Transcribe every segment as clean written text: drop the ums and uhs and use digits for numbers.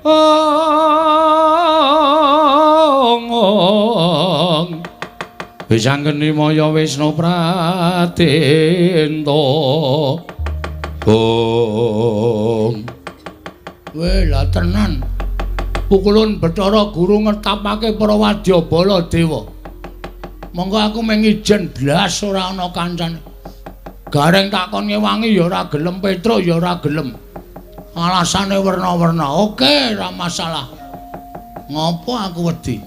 Ong wis anggeni maya Wisnu Pradenta. Ong. Weh lah tenan. Pukulun Bathara Guru ngetapake para wadyabala dewa. Monggo aku mung ijen blas ora ana kancane. Gareng takon ngewangi ya ora gelem, Petruk ya ora gelem. Alasane werna-werna. Oke, ora masalah. Ngopo aku wedi?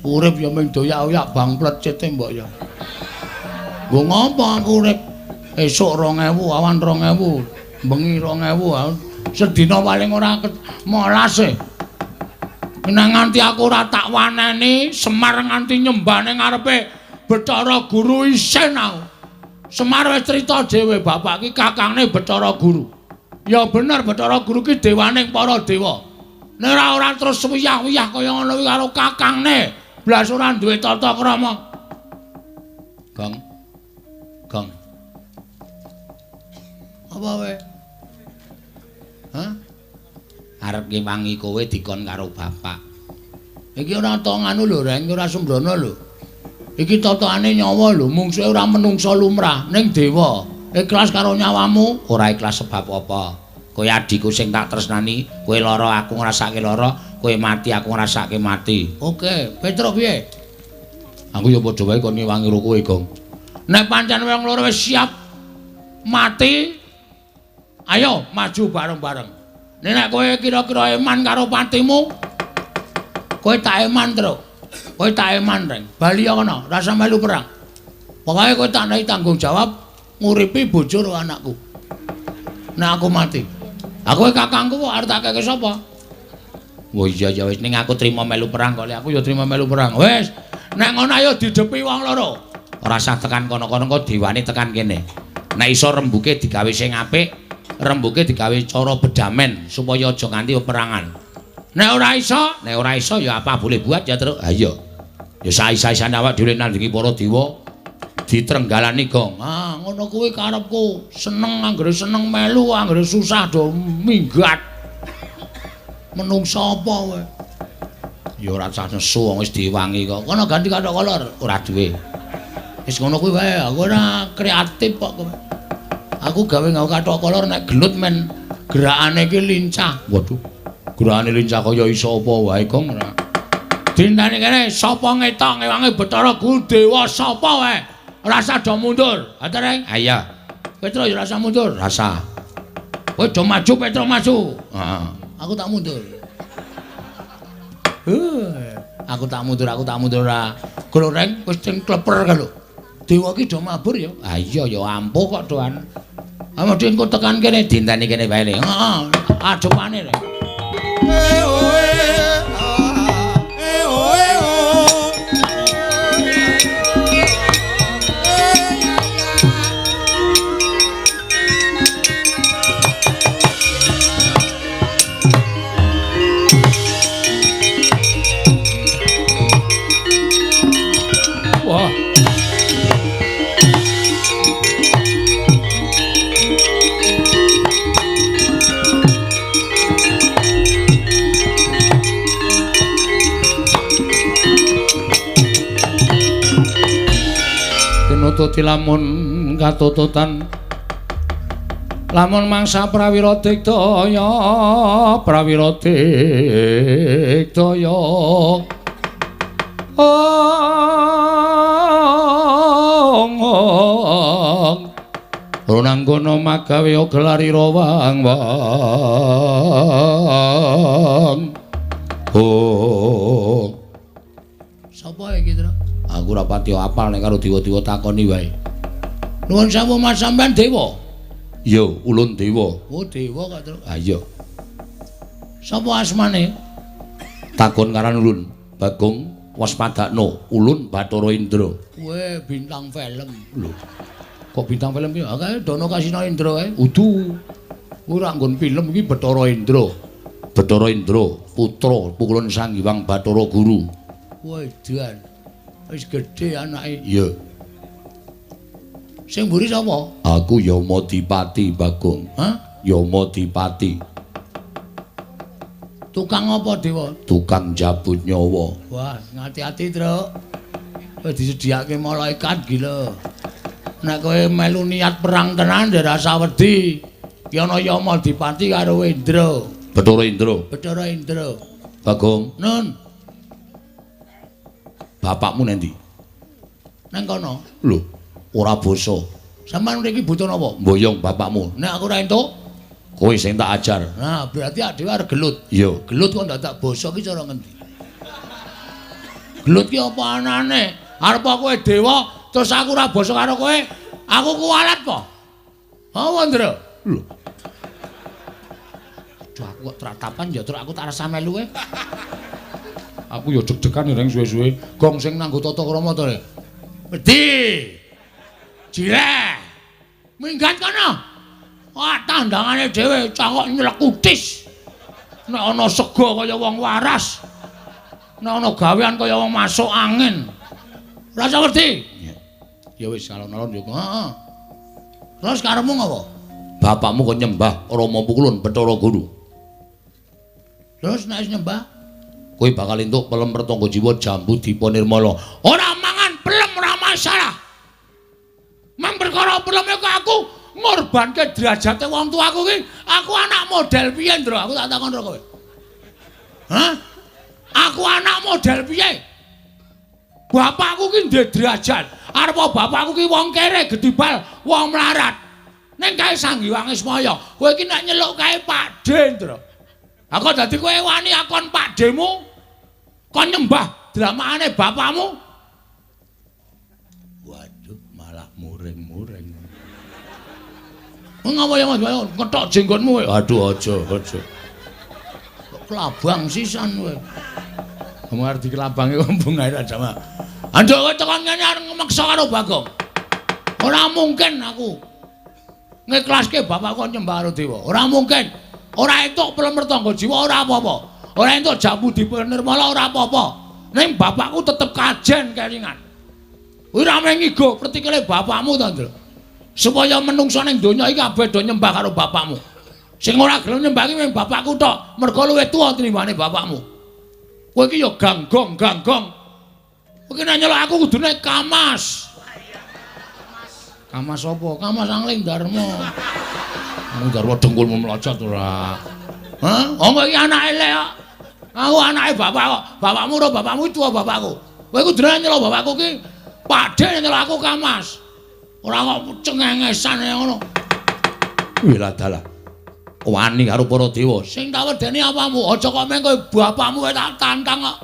Urip ya mung doyak-oyak bang plecete mbok ya. Nggo ngopo aku urip? Esuk 2000, awan 2000, bengi 2000, sedina paling ora molas e. Nek nganti aku ora tak waneni, Semar nganti nyembah ning ngarepe Bathara Guru isin aku. Semar wis crita dhewe, bapak ki kakangne Bathara Guru. Ya bener Bathara Guru ki dewaning para dewa. Nek ora terus wiyah-wiyah kaya ngono kuwi karo kakangne, blas ora duwe tata krama. Gong. Gong. Apa wae? Hah? Arep ngewangi kowe dikon karo bapak. Iki ora to nganu lho, Reng, ora sembrono lho. Iki totokane nyawa lho, mungsuhe ora menungsa lumrah, ning dewa. Ikhlas karo nyawamu, ora ikhlas sebab apa? Kowe adhiku sing tak tresnani, kowe lara aku ngrasake lara, kowe mati aku ngrasake mati. Oke, Petruk piye? Aku ya padha wae kon ngewangi ro kowe, Gong. Nek pancen wong loro wis siap mati, ayo maju bareng-bareng. Nek kowe kira-kira eman karo patimu, kowe tak eman, Truk. Kowe tak eman, Reng. Bali kono, rasa melu perang. Pokoke kowe tak nehi tanggung jawab nguripi bojo karo anakku. Nek aku mati. Aku kakangku kok arep tak keke sapa? Oh iya ya wis ning aku trima melu perang kok, aku ya trima melu perang. Wis, nek ngono ayo didepi wong loro. Ora usah tekan kono-kono kok dewane tekan kene. Nek iso rembuke digawe sing apik, rembuke digawe cara bedamen supaya aja nganti peperangan. Nek ora iso ya apa boleh buat ya, Truk. Ha iya. Ya saisa-isane awak dhewe nandingi para dewa ditrenggalani, Gong. Ah, ngono kuwi karepku. Seneng anggere seneng melu, anggere susah do minggat. Menungsa apa kowe? Ya ora usah nesu wong wis diwangi kok. Kono ganti kathok kolor, ora duwe. Wis ngono kuwi wae, aku ora kreatif kok kowe. Aku gawe nggawe kathok kolor nek gelut men gerakane iki lincah. Waduh. Gerakane lincah kaya iso apa wae, Gong ora. Dintani kene sapa ngetok ngewangi Bathara Guru dewa sapa wae. Rasa do mundur. Ha Reng? Ha iya. Petro ya rasa mundur. Rasa. Kowe do maju, Petro maju. Heeh. Aku tak mundur. Aku tak mundur, aku tak mundur ora. Guru Reng wis sing kleper kae lho. Dewa ki do mabur ya. Ha iya ya ampuh kok doan. Ha mesti engko tekan kene dinteni kene wae le. Heeh, adepane rek. Wah. Tinututi lamun katututan lamun mangsa prawira digdaya prawira digdaya ong ong runanggono magawe gelarira wang wang. Oh sapa iki, Tru? Aku ora pati apal nek karo dewa-dewa takoni wae. Nuwun sewu Mas, sampean dewa? Iya, ulun dewa. Oh, dewa kok, Tru. Ha iya. Sapa asmane? Takon karan ulun, Bagong Waspadakno, ulun Bathara Indra. Kowe bintang film. Lho. Kok bintang film piye? Ha kae Dono Kasino Indra kae. Udu. Kuwi ora nggon film iki Bathara Indra. Bathara Indra, putra Pukulun Sang Hyang Bathara Guru. Wah, edan. Wis gedhe anake. Iya. Sing mburi sapa? Aku Yamadipati, Bagong. Hah? Yamadipati. Tukang apa, Dewa? Tukang jabut nyawa. Wah, ngati-ati, Truk. Kowe disediake malaikat gila. Nek kowe melu niat perang tenan ya rasa wedi. Ki ana Yama Dipati karo Indra. Bathara Indra. Bathara Indra. Bagong. Nun. Bapakmu nendi? Nang kono. Lho, ora basa. Sampeyan mriki butuh napa? Mboyong bapakmu. Nek aku ora entuk, kowe sing tak ajar. Nah, berarti dhewe arep gelut. Iya. Gelut kok ndadak basa ki cara ngendi? Gelut ki apa anane? Arep kowe dewa terus aku ora basa karo kowe, aku kuwalat po. Apa, Ndra? Lho. Aduh, aku kok tratapan ya, Truk, aku tak rasa melu kowe. Aku ya deg-degan reng suwe-suwe. Gong sing nganggo tata krama to, Rek. Wedi. Jireh. Minggat kono. Wah, tandangane dhewe cangkok nylekutis. Nek ana sega kaya wong waras. Nek ana gawean kaya wong masuk angin. Rasa wedi. Ya wis alon-alon yo. Heeh. Terus karepmu ngopo? Bapakmu kon nyembah Rama Pukulun Bathara Guru. Terus nek wis nyembah, kowe bakal entuk pelem pertangga jiwa jambu dipa nirmala. Ora mangan pelem ora masalah. Mang perkara pelem iku aku ngorbanke derajate wong tuaku ki, aku anak model piye, Ndra? Aku tak takon karo kowe. Hah? Aku anak model piye? Bapakku ki ndek derajat. Arep bapakku ki wong kere gedibal, wong melarat. Ning kae Sang Hyang Ismaya, kowe iki nek nyeluk kae Pakde, Ndra. Aku dadi kowe wani akon Pakdemu kon nyembah dramakane bapakmu. Waduh, malah muring-muring. Ngapa ya Mas? Ngetok jenggotmu kowe. Aduh, aja, aja. Kok kelabang sisan kowe. Kamu arep dikelabangi kok bungae ra jamak. Anduk kowe tekan ngene arep ngmeksa karo Bagong. Ora mungkin aku ngiklaske bapakku nyembah karo dewa. Ora mungkin. Ora entuk pelem pertangga jiwa ora apa-apa. Ora entuk jambu dipenirmala ora apa-apa. Ning bapakku tetep kajen kelingan. Kuwi ra mung ngigo pertikele bapakmu to, Ndra. Supaya menungsa ning donya iki kabeh do nyembah karo bapakmu. Sing ora gelem nyembah iki mung bapakku tok, mergo luwih tuwa tinimbane bapakmu. Kowe iki ya ganggong, ganggong. Kowe iki nek nyeluk aku kudune Kamas. Kamas apa? Kamas Angling Darma. Angling Darma dengkulmu mlocot ora. Hah? Oh iki anake elek kok. Aku anake bapak kok. Bapakmu ora bapakmu tuwa bapakku. Kowe kudune nyeluk bapakku ki Pakde nyeluk aku Kamas. Ora kok cengengesan ngono. Wih dalah. Wani karo para dewa. Sing tak wedeni apamu? Aja kok meng kowe bapakmu kowe tak tantang kok.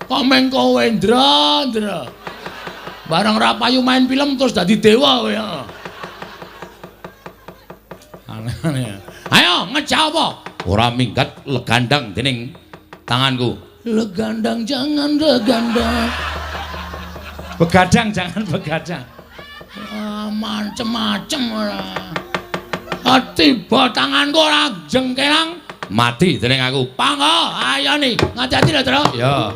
Kok meng kowe Ndra, Ndra. Bareng ra payu main film terus dadi dewa kowe. Aneh-aneh. Ayo ngejak apa? Ora minggat legandang dening tanganku. Legandang jangan legandang. Begadang jangan begadang. Ah, macem-macem ora. Tiba tanganku ora jengkelang mati dening aku. Panggo, ayo nih, ngati-ati lho, Tru. Ya.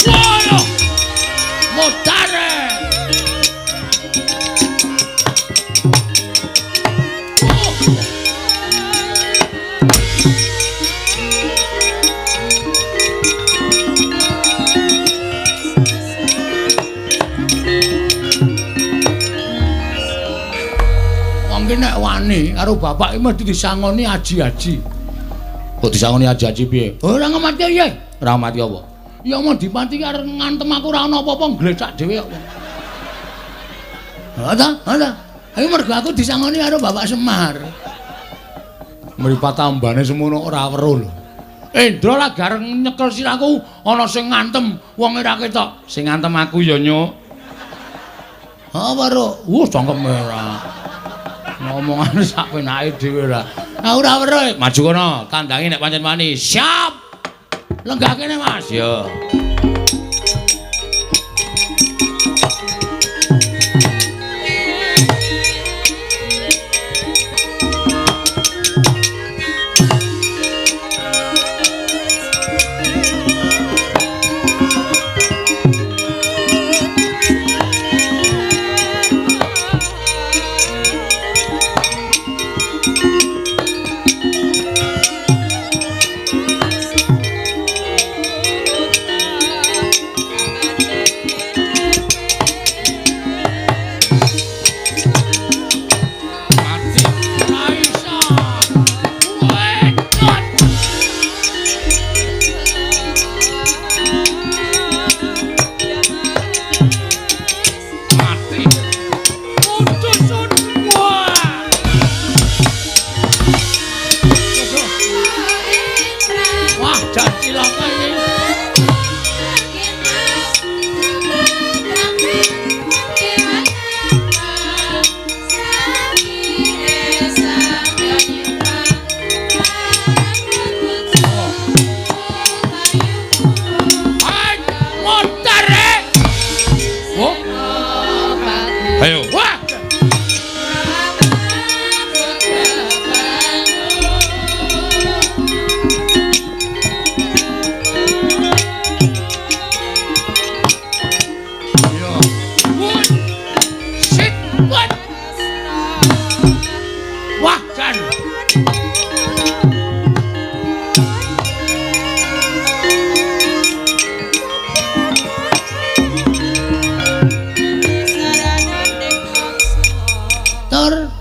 Woyo. Modare. Nek wani karo bapak iki mesti disangoni aji-aji. Kok disangoni aji-aji piye? Ora ngemati piye? Ora mati apa? Ya mau dipati arep ngantem aku ora ana apa-apa glecak dhewe kok. Ha ta? Ha ta? Ayo mergo aku disangoni karo Bapak Semar. Mripat tambane semono ora weruh lho. Indra lah gareng nyekel sirahku ana sing ngantem wong ora ketok. Sing ngantem aku ya nyuk. Ha weruh. Cangkem ora. Ngomongane sak penake dhewe ora. Aku ora weruh. Maju kono, tandangi nek pancen wani. Siap. Lenggah kene, Mas. Ya.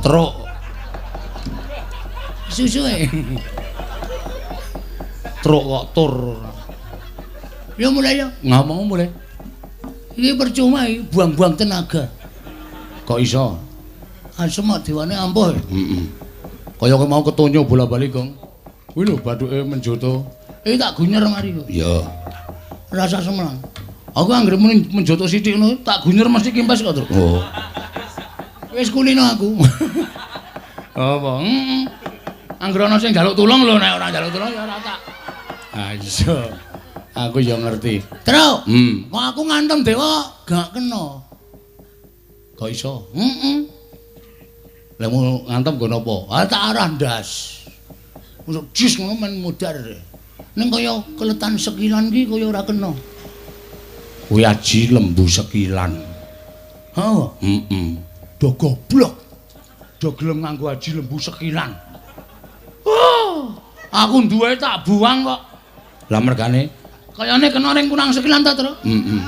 Truk. Susuke. Truk kok tur. Ya mulai ya. Ngomong mulai. Iki percuma iki buang-buang tenaga. Kok iso? Asem dewane ampuh. Heeh. Kaya kowe mau ketonyo bola-bali, Gong. Kuwi lho bathuke menjoto. Iki tak gunyer mari kok. Iya. Rasa semelang. Aku anggere muni menjoto sithik ngono, tak gunyer mesti kempes kok, Truk. Oh. Wis kulino aku. Apa? Heeh. Anggere ana sing njaluk tulung lho, nek ora njaluk tulung ya ora tak. Ha iya. Aku ya ngerti. Truk. Kok aku ngantem dewa gak kena. Kok iso? Heeh. Lah mau ngantem nggo napa? Ah tak arah ndas. Masuk jis ngono men mudhar. Ning kaya keletan sekilan ki kaya ora kena. Kuwi aji lembu sekilan. Heeh. Heeh. Do goblok. Do gelem nganggo aji lembu sekilan. Oh, aku duwe tak buang kok. Lah mergane kayane kena ning kurang sekilan ta, Truk? Heeh.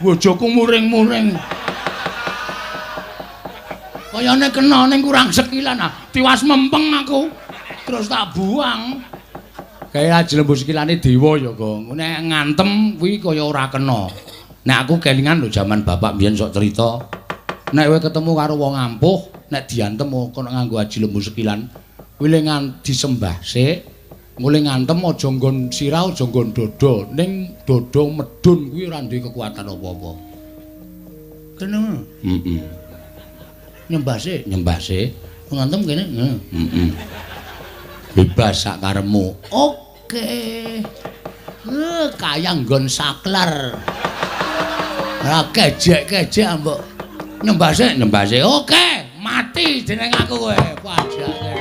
Bojoku muring-muring. Kayane kena ning kurang sekilan, ah tiwas mempeng aku. Terus tak buang. Kaya aji lembu sekilane dewa ya, Gong. Nek ngantem kuwi kaya ora kena. Nek aku kelingan lho jaman bapak mbiyen sok cerita. Nek kowe ketemu karo wong ampuh, nek diantem kono nganggo aji lembu sekilan, kuwi le disembah sik. Mulai ngantem aja nggon sirah, aja nggon dada. Ning dada medhun kuwi ora duwe kekuatan apa-apa. Kene ngono. Heeh. Nyembah sik, nyembah sik. Ngantem kene. Heeh. Bebas sak karepmu. Oke. Kaya nggon saklar. Ora kejek-kejek ambok. Nyembah sik, nyembah sik. Oke, mati jeneng aku kowe. Pajake.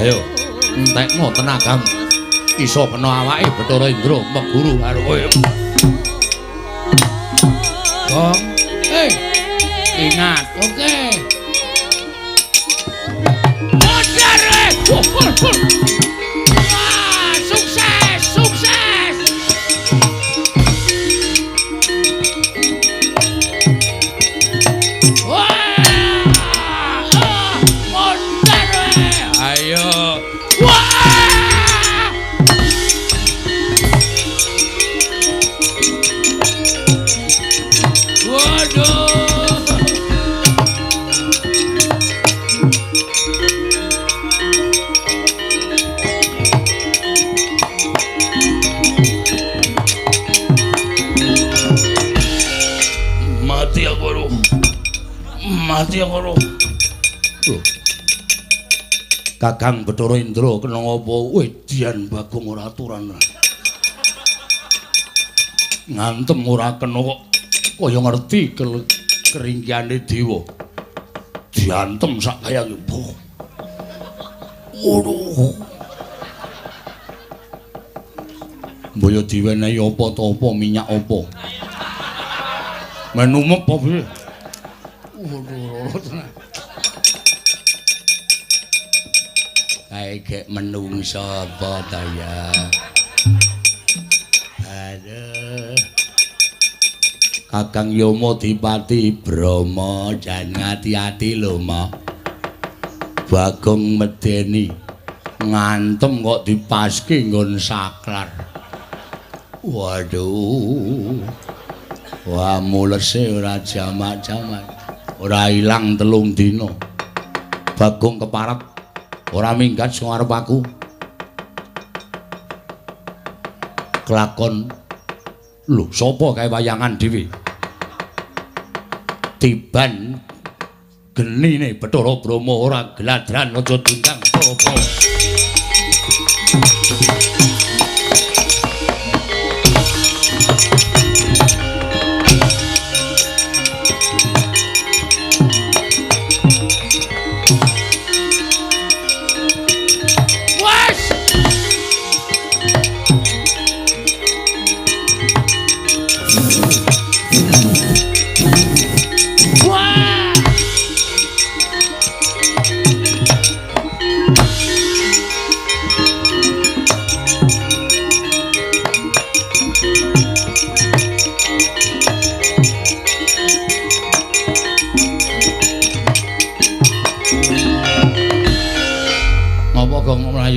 Ayo, entekno tenagamu. Iso kena awake Bathara Indra meguru karo kowe. Gong, ingat, oke. Modar, wah, sukses, sukses. Wah, modar, ayo. Wah! Waduh. Mati aku lho. Mati aku lho. Kakang Bathara Indra kena ngapa? Wedian Bagong ora aturan. Ngantem ora kena kok kaya ngerti keringkiane dewa. Diantem sak kayange. Waduh. Mbaya diwenehi apa ta apa minyak apa. Menumep apa piye? Waduh, ora tenan. Kae gek menungso apa ta ya? Aduh. Kakang Yama Dipati Brahma jan ati-ati lho, Ma. Bagong medeni ngantem kok dipaske nggon saklar. Waduh. Wah, mulese ora jamak-jamak. Ora ilang 3 dina. Bagong keparat ora minggat sing arep aku. Kelakon lho sapa kae wayangan dhewe? Tiban genine Bathara Brahma ora gladran aja diundang Bathara Brahma.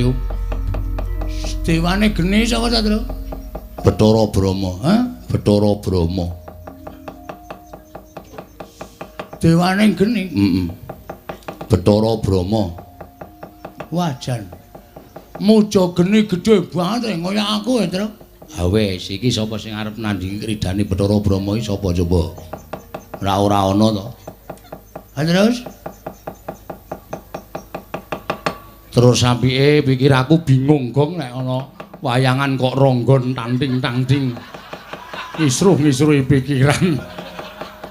Ayo. Dewane geni sapa ta, Tru? Bathara Brahma, ha? Bathara Brahma. Dewane geni? Heeh. Bathara Brahma. Wah, jan. Muja geni gedhe banget kaya aku ya, Tru. Ha wis, iki sapa sing arep nandhingi kridane Bathara Brahma iki sapa coba? Ora ana to. Ha terus? Terus sampike pikir aku bingung gong nek ana wayangan kok ronggon tanting-tanting. Ngisruh-ngisruhi pikiran.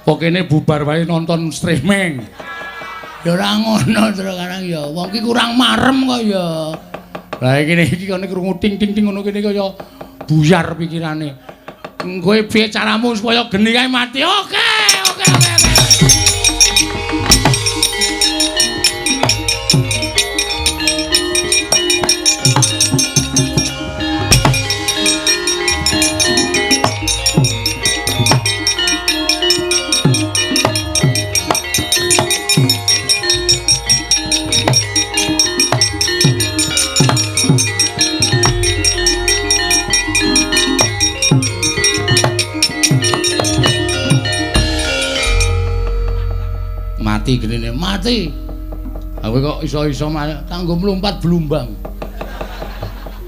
Kok kene bubar wae nonton streaming. Ya ora ngono terus karang ya. Wong ki kurang marem kok ya. Lah kene iki kene krungu ting-ting-ting ngono kene kaya buyar pikirane. Kowe piye caramu supaya geni kae mati? Oke, oke, oke, oke. Mati genine, mati. Aku kok iso-iso kanggo mlumpat blumbang.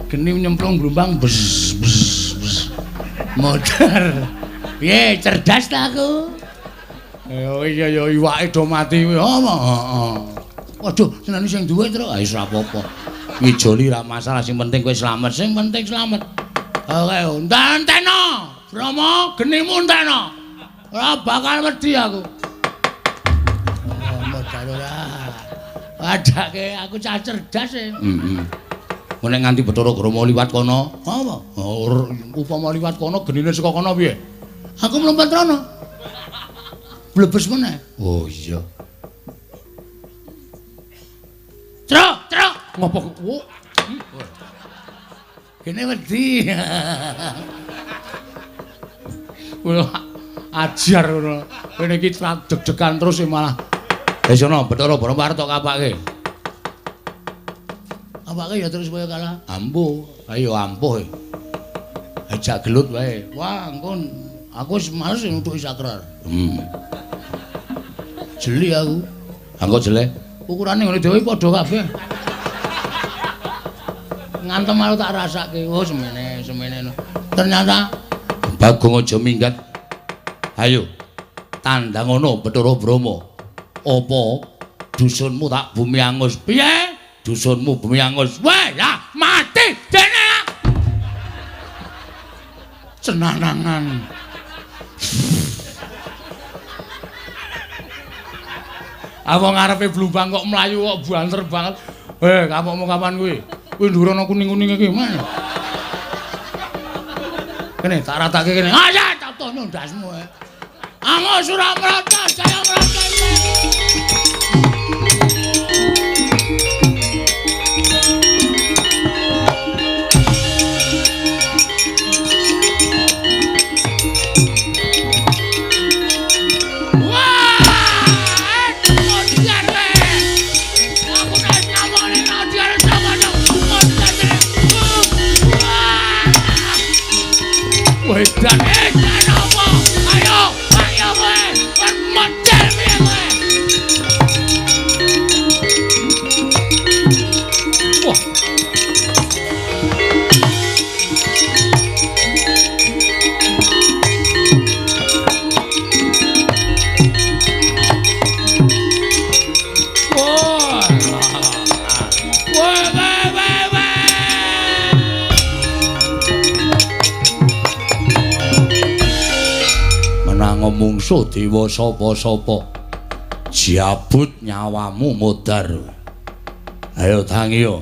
Geni nyemplung blumbang bes bes bes. Modar. Piye cerdas ta aku? Ya iya ya iwake do mati kuwi. Heeh. Waduh, senane sing duwe terus. Ah wis ora apa-apa. Ngijoli ra masalah, sing penting kowe slamet, sing penting slamet. Oke, enteno. Brahma, genimu enteno. Ora bakal wedi aku. Ora. Padake aku cah cerdas e. Heeh. Nek nganti Bathara Brahma liwat kono, apa? Upama liwat kono genine saka kono piye? Aku mlumpat rono. Blebes meneh. Oh iya. Truk, truk. Ngopo kok? Gene wedi. Wah, ajar ngono. Kene iki deg-degan terus malah. Wis ana Bathara Brahma arep tok kapake. Kapake ya terus supaya kalah. Ampuh, ayo ampuh. Ajak gelut wae. Wah, engko aku wis males nutuki sakrar. Jeli aku. Engko jelek. Ukurane ngene dhewe padha kabeh. Ngantem aku tak rasake. Oh, semene, semene. Ternyata Bagong aja minggat. Ayo. Tandang ngono Bathara Brahma. Apa dusunmu tak bumi angus? Piye? Dusunmu bumi angus. Wah, ya mati dene. Cenanangan. Apa ngarepe blumbang kok mlayu kok banter banget. Kapokmu kapan kuwi? Kuwi nduwur ana kuning-kuning iki, Mas. Kene tak ratake kene. Ah ya, tak tono ndasmu. Angus ora mrata, saya mrata. Wedan edan apa? Ayo, ayo kowe. Model piye kowe? Wah. Wah. Wah, wah, wah, wah. Mungsuh dewa sapa-sapa jabut nyawamu modar. Ayo tangiyo,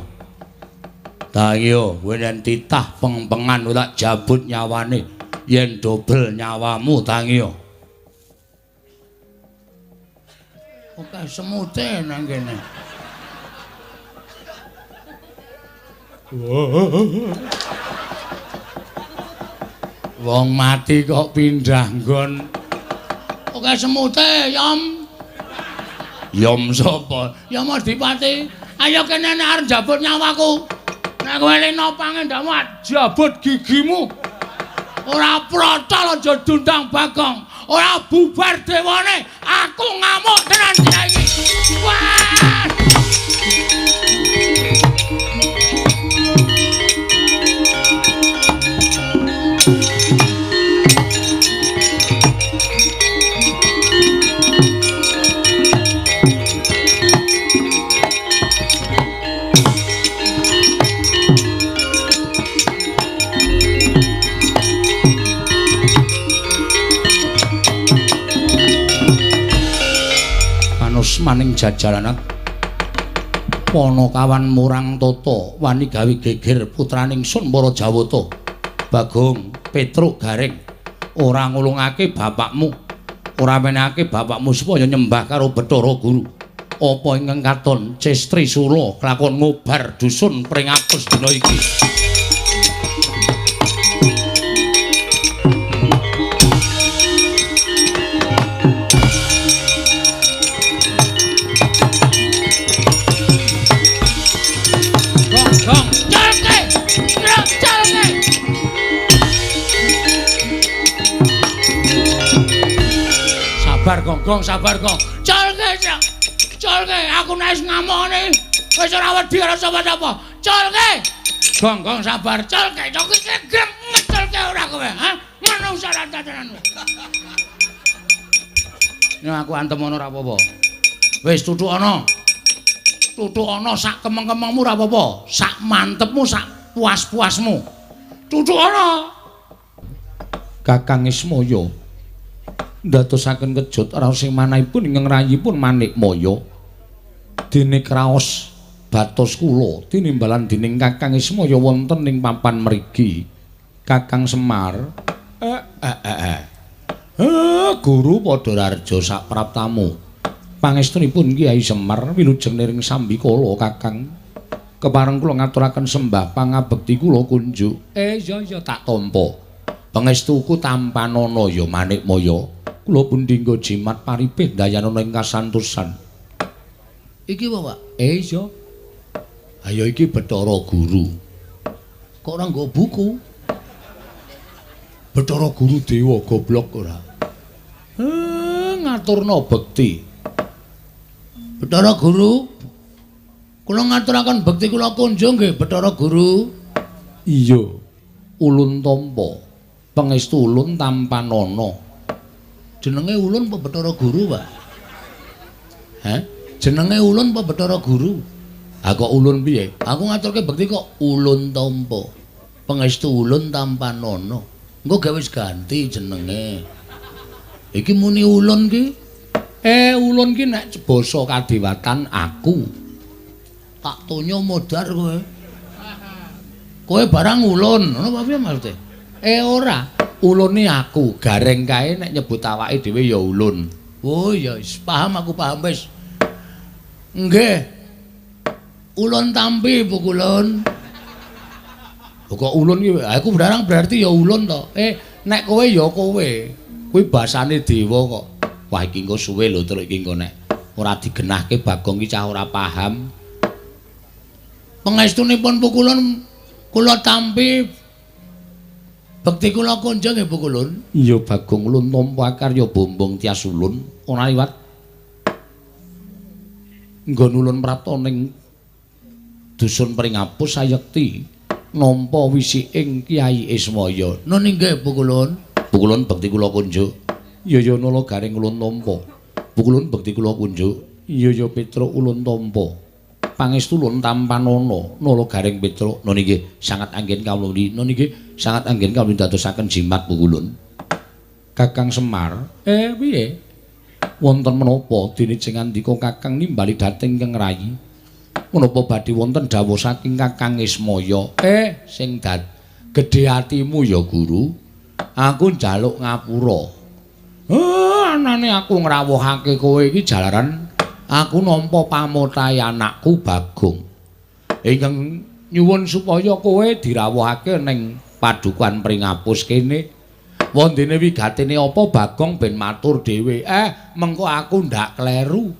tangiyo kowe yen titah pengpengan tak jabut nyawane, yen dobel nyawamu tangiyo. Oke semute nang kene. Wong mati kok pindah nggon. Oke semute, Yom. Yom sapa? Yom Adipati. Ayo kene nek arep njabut nyawaku. Nek kowe leno pangendhamu jabut gigimu. Ora protol aja dundang Bagong. Ora bubar dewane, aku ngamuk tenan dina iki. Wah! Maning jajalanan Panakawan murang tata wani gawe geger putraning Sun para Jawata. Bagong Petruk Gareng ora ngulungake bapakmu, ora menehake bapakmu supaya nyembah karo Bathara Guru. Apa ingkang katon Cestri Sula kelakon ngobar dusun Pringapus dina iki. Sabar Gong, sabar Gong. Colke, colke, aku nek ngamukne wis ora wedi karo sapa-sapa. Colke. Gong, Gong sabar. Colke, colke grem ngecolke ora kowe, ha? Manungsa ra tenan. Nek aku antem ana ora apa-apa. Wis tutuk ana. Tutuk ana sak kemeng-kemengmu ora apa-apa, sak mantepmu, sak puas-puasmu. Tutuk ana. Kakang Ismaya ndadosaken kejut raos sing manahipun ingkang rayipun Manikmaya. Dene kraos batos kula tinimbalan dening Kakang Ismaya wonten ing papan mriki. Kakang Semar, guru padha rarja sak praptamu. Pangestunipun Kyai Semar wilujeng niring sambikala Kakang. Kepareng kula ngaturaken sembah pangabekti kula kunjuk. Iya iya tak tampa. Pangestuku tampanana ya Manikmaya. Kula pundi nggo jimat paripih dayanana ing kasantosan. Iki apa, Pak? Iya. Ayo iki Bathara Guru. Kok ora nggo buku? Bathara Guru dewa goblok ora. Ngaturna bekti. Bathara Guru, kula ngaturaken bekti kula kunjung nggih Bathara Guru. Iya. Ulun tampa. Pangestu ulun tampanana. Jenenge ulun apa Bathara Guru, Pak? Hah? Jenenge ulun apa Bathara Guru? Ha kok ulun piye? Aku ngaturke bekti kok ulun tampa. Pangestu ulun tampanana. Engko gawe wis ganti jenenge. Iki muni ulun ki. Ulun ki nek basa kadewatan aku. Tak tonyo modar kowe. Kowe barang ulun, ngono apa piye maksude? Ora. Ulune aku, Gareng kae nek nyebut awake dhewe ya ulun. Oh ya wis paham aku paham wis. Nggih. Ulun tampi Bu Kulun. Kok ulun ki aku barang berarti ya ulun to. Nek kowe ya kowe. Kuwi basane dewa kok. Wah iki engko suwe lho truk iki engko nek ora digenahke Bagong ki cah ora paham. Pangestunipun Bu Kulun kula tampi bekti kula kunjung nggih Bu Kulun. Iya Bagong ulun tampa karya bombong tias ulun ora liwat. Nggon ulun prapta ning dusun Pringapus sayekti nampa wisiking Kyai Ismaya. Nun inggih Bu Kulun. Bu Kulun bekti kula kunjuk. Iya ya Nala Gareng ulun tampa. Bu Kulun bekti kula kunjuk. Iya ya Petruk ulun tampa. Pangestu ulun tampanana Nala Gareng Petruk. Nun inggih sangat anggen kawula. Nun inggih sangat anggen kawula dadosaken jimat Bu Kulun. Kakang Semar, piye? Wonten menapa dene jeng andika Kakang nimbali dhateng ingkang rayi? Menapa badhe wonten dawuh saking Kakang Ismaya? Sing gedhe atimu ya Guru. Aku njaluk ngapura. Anane aku ngrawuhake kowe iki jalaran aku nampa pamotahe anakku Bagong. Ingkang nyuwun supaya kowe dirawuhake ning padukuhan Pringapus kene. Wondene wigatene apa Bagong ben matur dhewe. Mengko aku ndak kleru.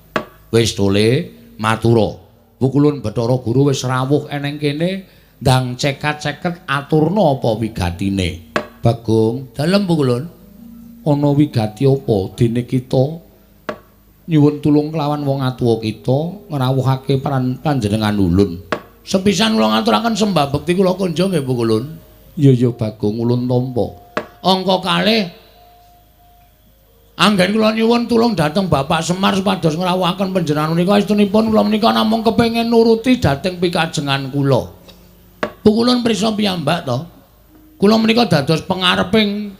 Wis tole matura. Pukulun Bathara Guru wis rawuh eneng kene Ndang cekat-ceket aturna apa wigatine. Bagong, dalem Pukulun. Ana wigati apa dene kita nyuwun tulung kelawan wong atuwa kita ngrawuhake panjenengan ulun. Sepisan kula ngaturaken sembah bekti kula kunjung nggih Pukulun. Iya ya Bagong, ulun tampa. Angka kalih anggen kula nyuwun tulung dhateng Bapak Semar supados ngrawuhaken panjenengan menika estunipun kula menika namung kepengin nuruti dhateng pikajengan kula. Pukulun prisa piyambak to. Kula menika dados pengareping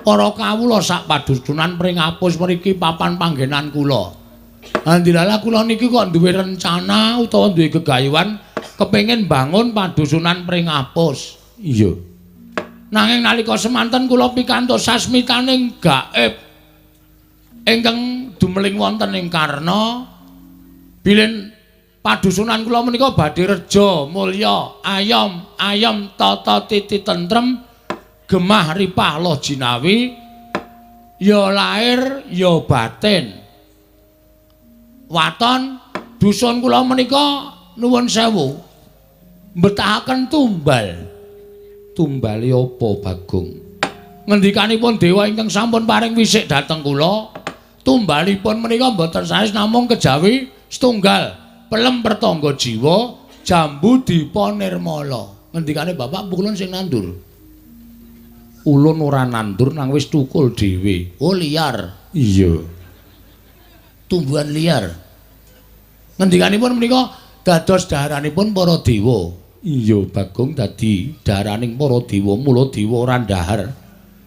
para kawula sak padusunan Pringapus mriki papan panggenan kula. Andilala kula niki kok duwe rencana utawa duwe gegayuhan kepengin bangun padusunan Pringapus. Iya. Nanging nalika semanten kula pikantuk sasmitaning gaib ingkang dumeling wonten ing Karna bilih padusunan kula menika badhe reja mulya ayom ayom tata titi tentrem gemah ripah loh jinawi ya lahir ya batin. Waton dusun kula menika nuwun sewu mbetahaken tumbal. Tumbale apa Bagong? Ngendikanipun dewa ingkang sampun paring wisik dhateng kula, tumbalipun menika mboten sanes namung kejawi setunggal pelem pertangga jiwa jambu dipa nirmala. Ngendikane bapak pukulun sing nandur. Ulun ora nandur nang wis tukul dhewe. Oh liar. Iya. Tumbuhan liar. Ngendikanipun menika dados daharanipun para dewa. Iya Bagong, dadi daharaning para dewa, mula dewa ora ndahar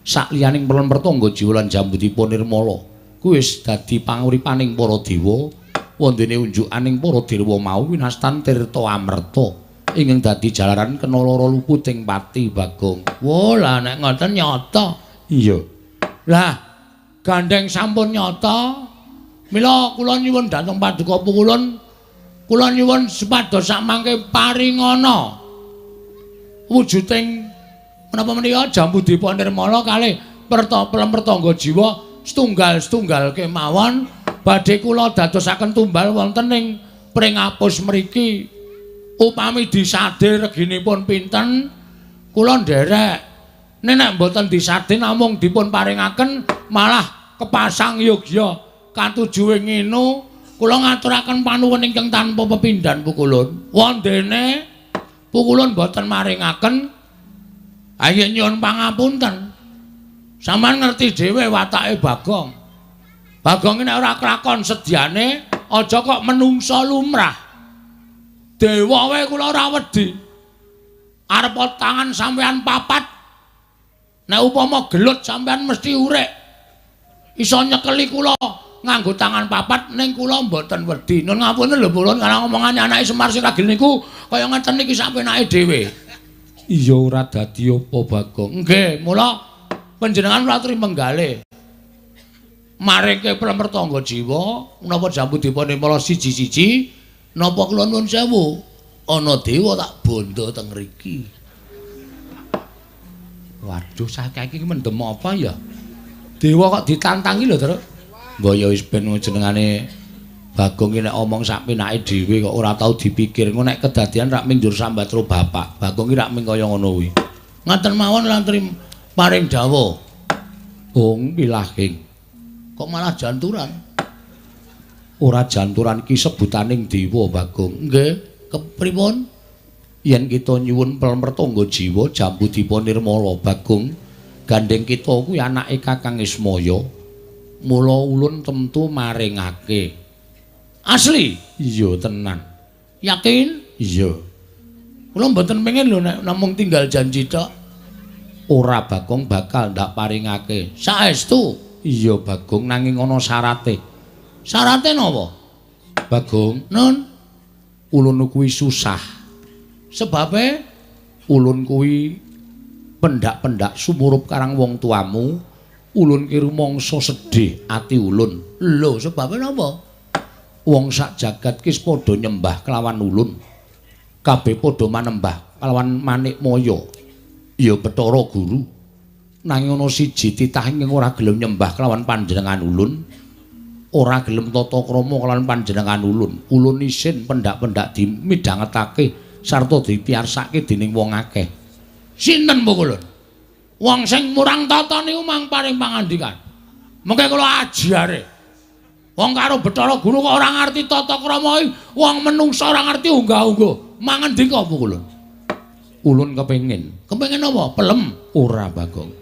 sakliyaning pelem pertangga jiwa lan jambu dipa nirmala. Kuwi wis dadi panguripaning para dewa. Wondene unjukaning para dewa mau winastan tirta amerta ingkang dadi jalaran kena lara luputing pati Bagong. Wo lah nek ngoten nyata. Iya. Lah gandeng sampun nyata, mila kula nyuwun dhateng paduka Pukulun, kula nyuwun supados sakmangke paringana wujuding menapa menika jambu dipa nirmala kalih pelem pertangga jiwa setunggal-setunggal kemawon badhe kula dadosaken tumbal wonten ing Pringapus mriki. Upami disade reginipun pinten kula nderek. Nek mboten disade namung dipun paringaken malah kepasang yogya katujuwe nginu. Kula ngaturaken panuwun ingkang tanpa pepindhan Pukulun. Wondene Pukulun mboten maringaken, ayo nyuwun pangapunten. Sampeyan ngerti dhewe watake Bagong. Bagong nek ora klakon sedyane aja kok menungsa lumrah. Dewa wae kula ora wedi. Arep tangan sampeyan papat. Nek upama gelut sampeyan mesti urek. Iso nyekeli kula nganggo tangan papat ning kula mboten wedi. Nun ngapunten lho Pulun, karena omongane anake Semar sing ragil niku kaya ngeten niki sak penake dhewe. Iya ora dadi apa Bagong. Nggih, mula panjenengan kula aturi menggalih. Mareke pelem pertangga jiwa menapa jambu dipa nirmala siji-siji napa kula nuwun sewu ana dewa tak bondo teng mriki. Waduh, saiki iki mendem apa ya? Dewa kok ditantangi lho, Truk. Mbok ya wis ben jenengane Bagong ki nek omong sak penake dhewe kok ora tau dipikir. Engko nek kedadian rak ming njur sambat karo bapak. Bagong ki rak ming kaya ngono kuwi. Ngaten mawon lan paring dawuh. Ong pilahing. Kok malah janturan? Ora janturan ki sebutaning dewa Bagong. Nggih, kepripun? Yen kita nyuwun pelem pertangga jiwa jambu dipa nirmala Bagong, gandeng kita kuwi anake Kakang Ismaya. Mula ulun temtu maringake. Asli? Iya tenan. Yakin? Iya. Kula mboten pengen lho nek namung tinggal janji tok. Ora Bagong bakal ndak paringake. Saestu? Iya Bagong, nanging ana syarate. Syarate napa? Bagong, nun, ulun kuwi susah. Sebabe ulun kuwi pendak-pendak sumurup karang wong tuamu, ulun ki rumangsa sedih ati ulun. Lho, sebabe napa? Wong sak jagat ki padha nyembah kelawan ulun. Kabeh padha manembah kelawan manik maya. Ya Bathara Guru. Nanging ana siji titah ingkang ora gelem nyembah kelawan panjenengan ulun, ora gelem tata krama kelawan panjenengan ulun. Ulun isin pendak-pendak dimidhangetake Sarta dipiyarsake dening wong akeh. Sinten Pukulun? Wong sing murang tata niku mang paring pangandikan. Mengke kula ajare. Wong karo Bathara Guru kok ora ngerti tata krama iki, wong menungsa ora ngerti unggah-ungguh. Mangandika Pukulun. Ulun kepengin. Kepengin apa? Pelem? Ora, Bagong.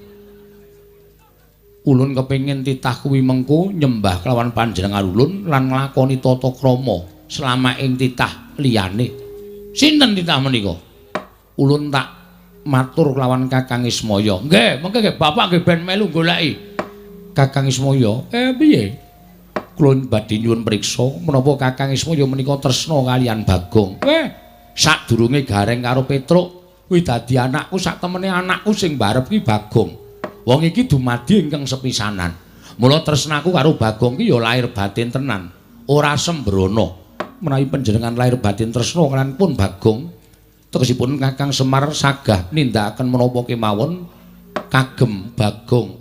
Ulun kepengin titah kuwi mengko nyembah kelawan panjenengan ulun lan nglakoni tata krama selama ing titah liyane. Sinten titah menika? Ulun tak matur kelawan Kakang Ismaya. Nggih, mengke nggih bapak nggih ben melu goleki. Kakang Ismaya, piye? Kula badhe nyuwun priksa menapa Kakang Ismaya menika tresna kaliyan Bagong. Sadurunge Gareng karo Petruk kuwi dadi anakku, sak temene anakku sing barep ki Bagong. Wong iki dumadi ingkang sepisanan. Mula tresnaku karo Bagong ki ya lahir batin tenan, ora sembrono. Menawi panjenengan lahir batin tresna kaliyan pun Bagong, tegesipun Kakang Semar sagah nindakaken menapa kemawon kagem Bagong.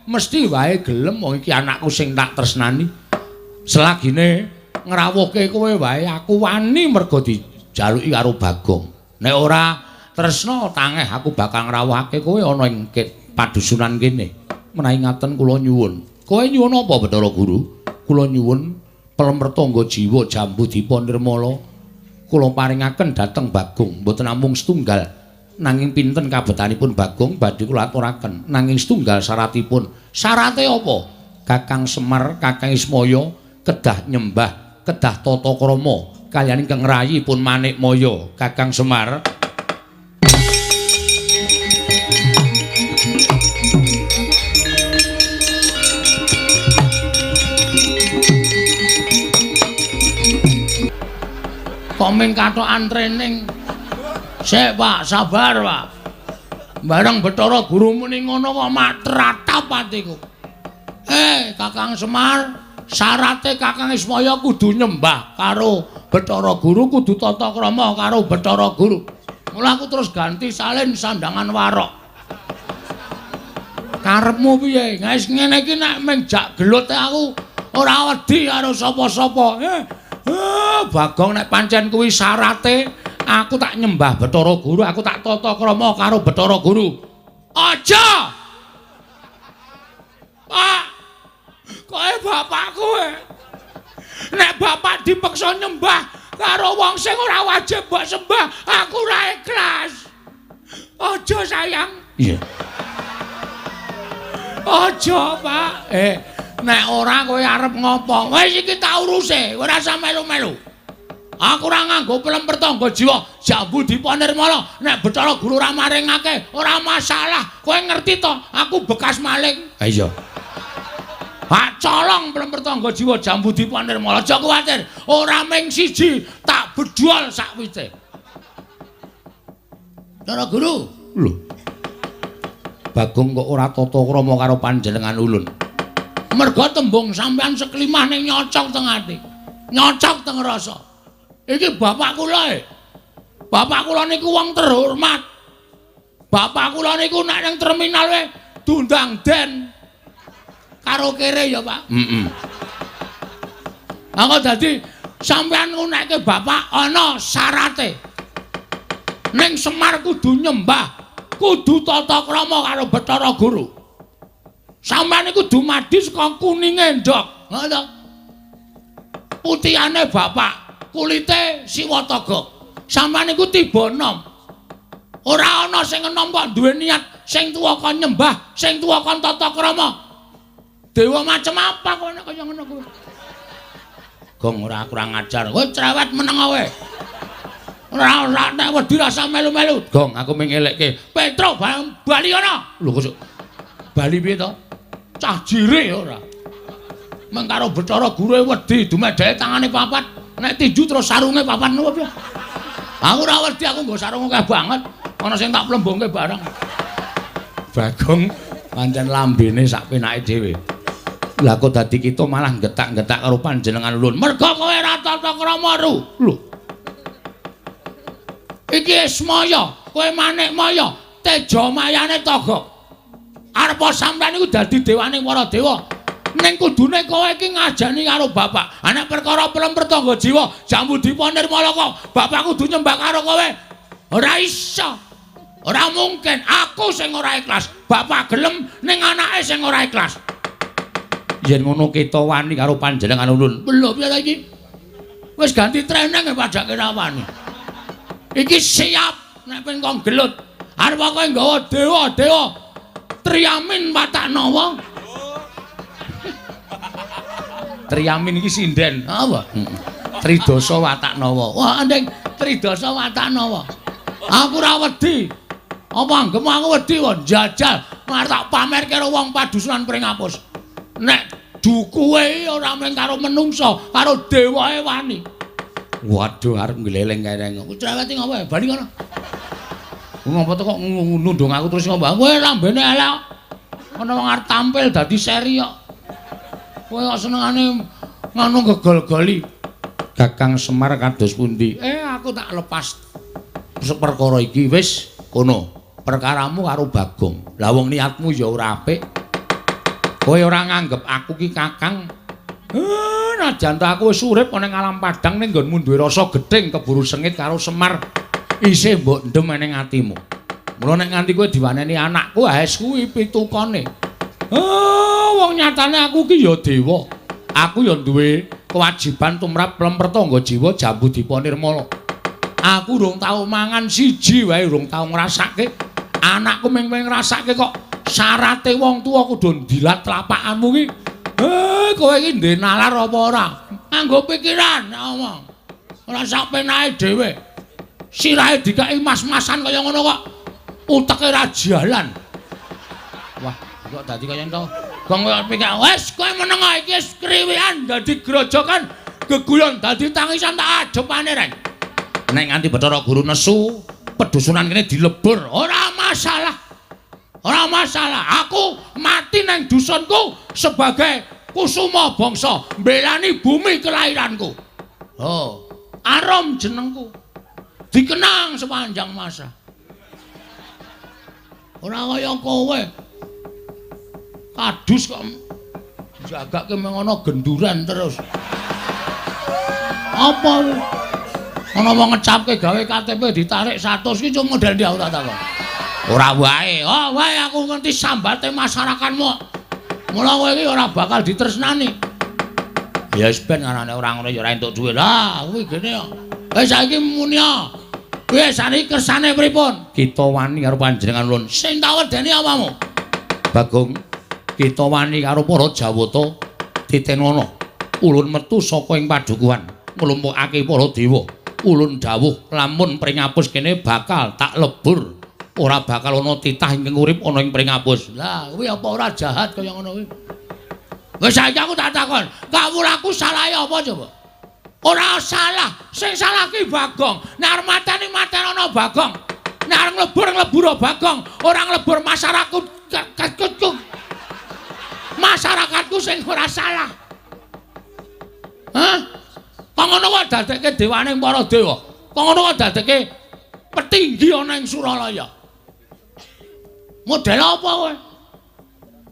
Mesti wae gelem wong iki anakku sing tak tresnani. Selagine ngrawuhke kowe wae aku wani merga dijaluki karo Bagong. Nek ora tresna tangeh aku bakal ngrawuhake kowe ana ing padusunan kene. Menawi ngaten kula nyuwun. Kowe nyuwun apa Bathara Guru? Kula nyuwun pelem pertangga jiwa Jambu Dipa Nirmala kula paringaken dhateng Bagong, mboten namung setunggal nanging pinten kabetanipun Bagong badhe kula aturaken, nanging setunggal syaratipun. Syarate apa? Kakang Semar, Kakang Ismaya kedah nyembah, kedah tata krama kaliyan ingkang rayipun Manikmaya. Kakang Semar. Kok ming kathokan training. Sik, Pak, sabar, Pak. Bareng Bathara Guru muni ngono kok matratap atiku. Kakang Semar, syarate Kakang Ismaya kudu nyembah karo Bathara Guru, kudu tata krama karo Bathara Guru. Mula aku terus ganti salin sandangan warok. Karepmu piye? Wis ngene iki nek ming jak gelut aku ora wedi karo sapa-sapa. Bagong nek pancen kuwi syarate aku tak nyembah Bathara Guru, aku tak tata krama karo Bathara Guru. Aja! Pak, kowe bapakku e. Nek bapak dipeksa nyembah karo wong sing ora wajib mbok sembah, aku ora ikhlas. Aja sayang. Iya. Aja, Pak. Nek ora kowe arep ngopo? Wis iki tak uruse, ora usah melu-melu. Aku ora nganggo pelem pertangga jiwa Jambu Dipa Nirmala. Nek Bathara Guru ora maringake, ora masalah. Kowe ngerti to, aku bekas maling. Ha iya. Hak colong pelem pertangga jiwa Jambu Dipa Nirmala. Aja kuwatir, ora ming siji, tak bedol sakwite. Bathara Guru. Lho. Bagong kok ora tata krama karo panjenengan ulun. Merga tembung sampean seklimah ning nyocok teng ati. Nyocok teng rasa. Iki bapak kula e. Bapak kula niku wong terhormat. Bapak kula niku nek nang terminal wae diundang den. Karo kere ya, Pak. Heeh. Aku dadi sampean ngunekke bapak ana syarate. Ning Semar kudu nyembah, kudu tata krama karo Bathara Guru. Sampeyan iku dumadi saka kuninge ndhok, ngono to. Putihane bapak, kulite siwataga. Sampeyan iku tiba enom. Ora ana sing enom kok duwe niat sing tuwa kon nyembah, sing tuwa kon tata krama. Dewa macem apa kok nek kaya ngono kuwi. Gong ora kurang ajar. Kowe cerewet meneng kowe. Ora ora nek wedi rasa melu-melu. Gong aku mung ngelekke. Petro bali ana. Lho kok bali piye to? Cah jire ora. Meng karo Bathara Guru wedi dumedheke tangane papat, nek tinju terus sarunge papat ngono piye? Aku ora wedi, aku nggo sarung akeh banget. Ana sing tak plembongke bareng. Bagong pancen lambene sak penake dhewe. Lah kok dadi kita malah getak-getak karo panjenengan ulun. Mergo kowe ora tata krama ru. Lho. Iki Ismaya, kowe Manikmaya, teja mayane Togok. Arepa sampeyan iku dadi dewane para dewa. Ning kudune kowe iki ngajani karo bapak. Ana perkara pelem pertangga jiwa, Jambu Dipa Nirmala kok bapak kudu nyembah karo kowe. Ora iso. Ora mungkin, aku sing ora ikhlas. Bapak gelem ning anake sing ora ikhlas. Yen ngono kita wani karo panjenengan ulun. Lho piye ta iki? Wis ganti treneng pajake ra wani. Iki siap nek pengen kong gelut. Arep kowe nggawa dewa-dewa Triamin Wataknawa. Triamin iki sinden. Apa? Tridasa Wataknawa. Wah, andeng Tridasa Wataknawa. Aku ora wedi. Apa anggemu aku wedi kok njajal arep tak pamer karo wong padusunan Pringapus. Nek dukuwe ora mung karo menungsa, karo dewae wani. Waduh, arep ngleleng kae. Aku cerewet ngopo bali kono. Ngopo to kok nundung aku terus ngopo? Kowe lambene elek. Ana wong arep tampil dadi seri kok. Kowe kok senengane ngono gegol-goli. Kakang Semar kados pundi? Aku tak lepas perkara iki wis kono. Perkaramu karo Bagong. Lah wong niatmu ya ora apik. Kowe ora nganggep aku ki kakang. Najan ta aku wis urip ana ing alam padang ning nggonmu duwe rasa gething keburu sengit karo Semar. Isih mbok ndem ning atimu. Mula nek nganti kowe diwaneni anakku, wis kuwi pitukane. Wong nyatane aku ki ya dewa. Aku ya duwe kewajiban tumrap lempertangga jiwa Jambu Dipa Nirmala. Aku urung tau mangan siji wae urung tau ngrasake. Anakku mung ngrasake kok syarate wong tuwa kudu ndilat tlapakanmu ki. Kowe iki ndek nalar apa ora? Nganggo pikiran ngomong. Ora sak penake dhewe. Sirahe dikeki mas-masan kaya ngono kok uteke ra jalan. Wah, kok dadi kaya ento. Gong kaya pikir wis kowe meneng iki wis kriwikan dadi grojokan geguyon dadi tangisan tak adepane reng. Nek nganti Bathara Guru nesu, pedusunan kene dilebur, ora masalah. Ora masalah, aku mati nang dusunku sebagai kusuma bangsa, mbelani bumi kelahiranku. Oh, arum jenengku. Dikenang sepanjang masa. Ora kaya kowe. Kadus kok jagake mengono genduran terus. Apa? Ana wong ngecapke gawe KTP ditarik 100 ki cuma model ndi aku tak takon. Ora wae. Oh, wae aku ngerti sambate masyarakatmu. Mula kowe iki ora bakal ditresnani. Ya wis ben anane ora ngono ya ora entuk duwe. Lah, kuwi gene kok. Wis saiki muni ya. Wis saniki kersane pripun? Kita wani karo panjenengan ulun. Sing tak wedeni apamu? Bagong, kita wani karo para Jawata titenono. Ulun metu saka ing padukuhan, nglumpukake para dewa. Ulun dawuh lamun Pringapus kene bakal tak lebur. Ora bakal ana titah ingkang urip ana ing Pringapus. Lah, kuwi apa ora jahat kaya ngono kuwi? Wis saiki aku tak takon, kawulaku salahe apa coba? Ora salah, sing salah ki Bagong. Nek arep mateni matenono Bagong. Nek arep nglebur ngleburo Bagong, ora nglebur masyarakatku. Masyarakatku sing ora salah. Hah? Kok ngono kok dadekke dewane para dewa? Kok ngono kok dadekke petinggi ana ing Suralaya? Model apa kowe?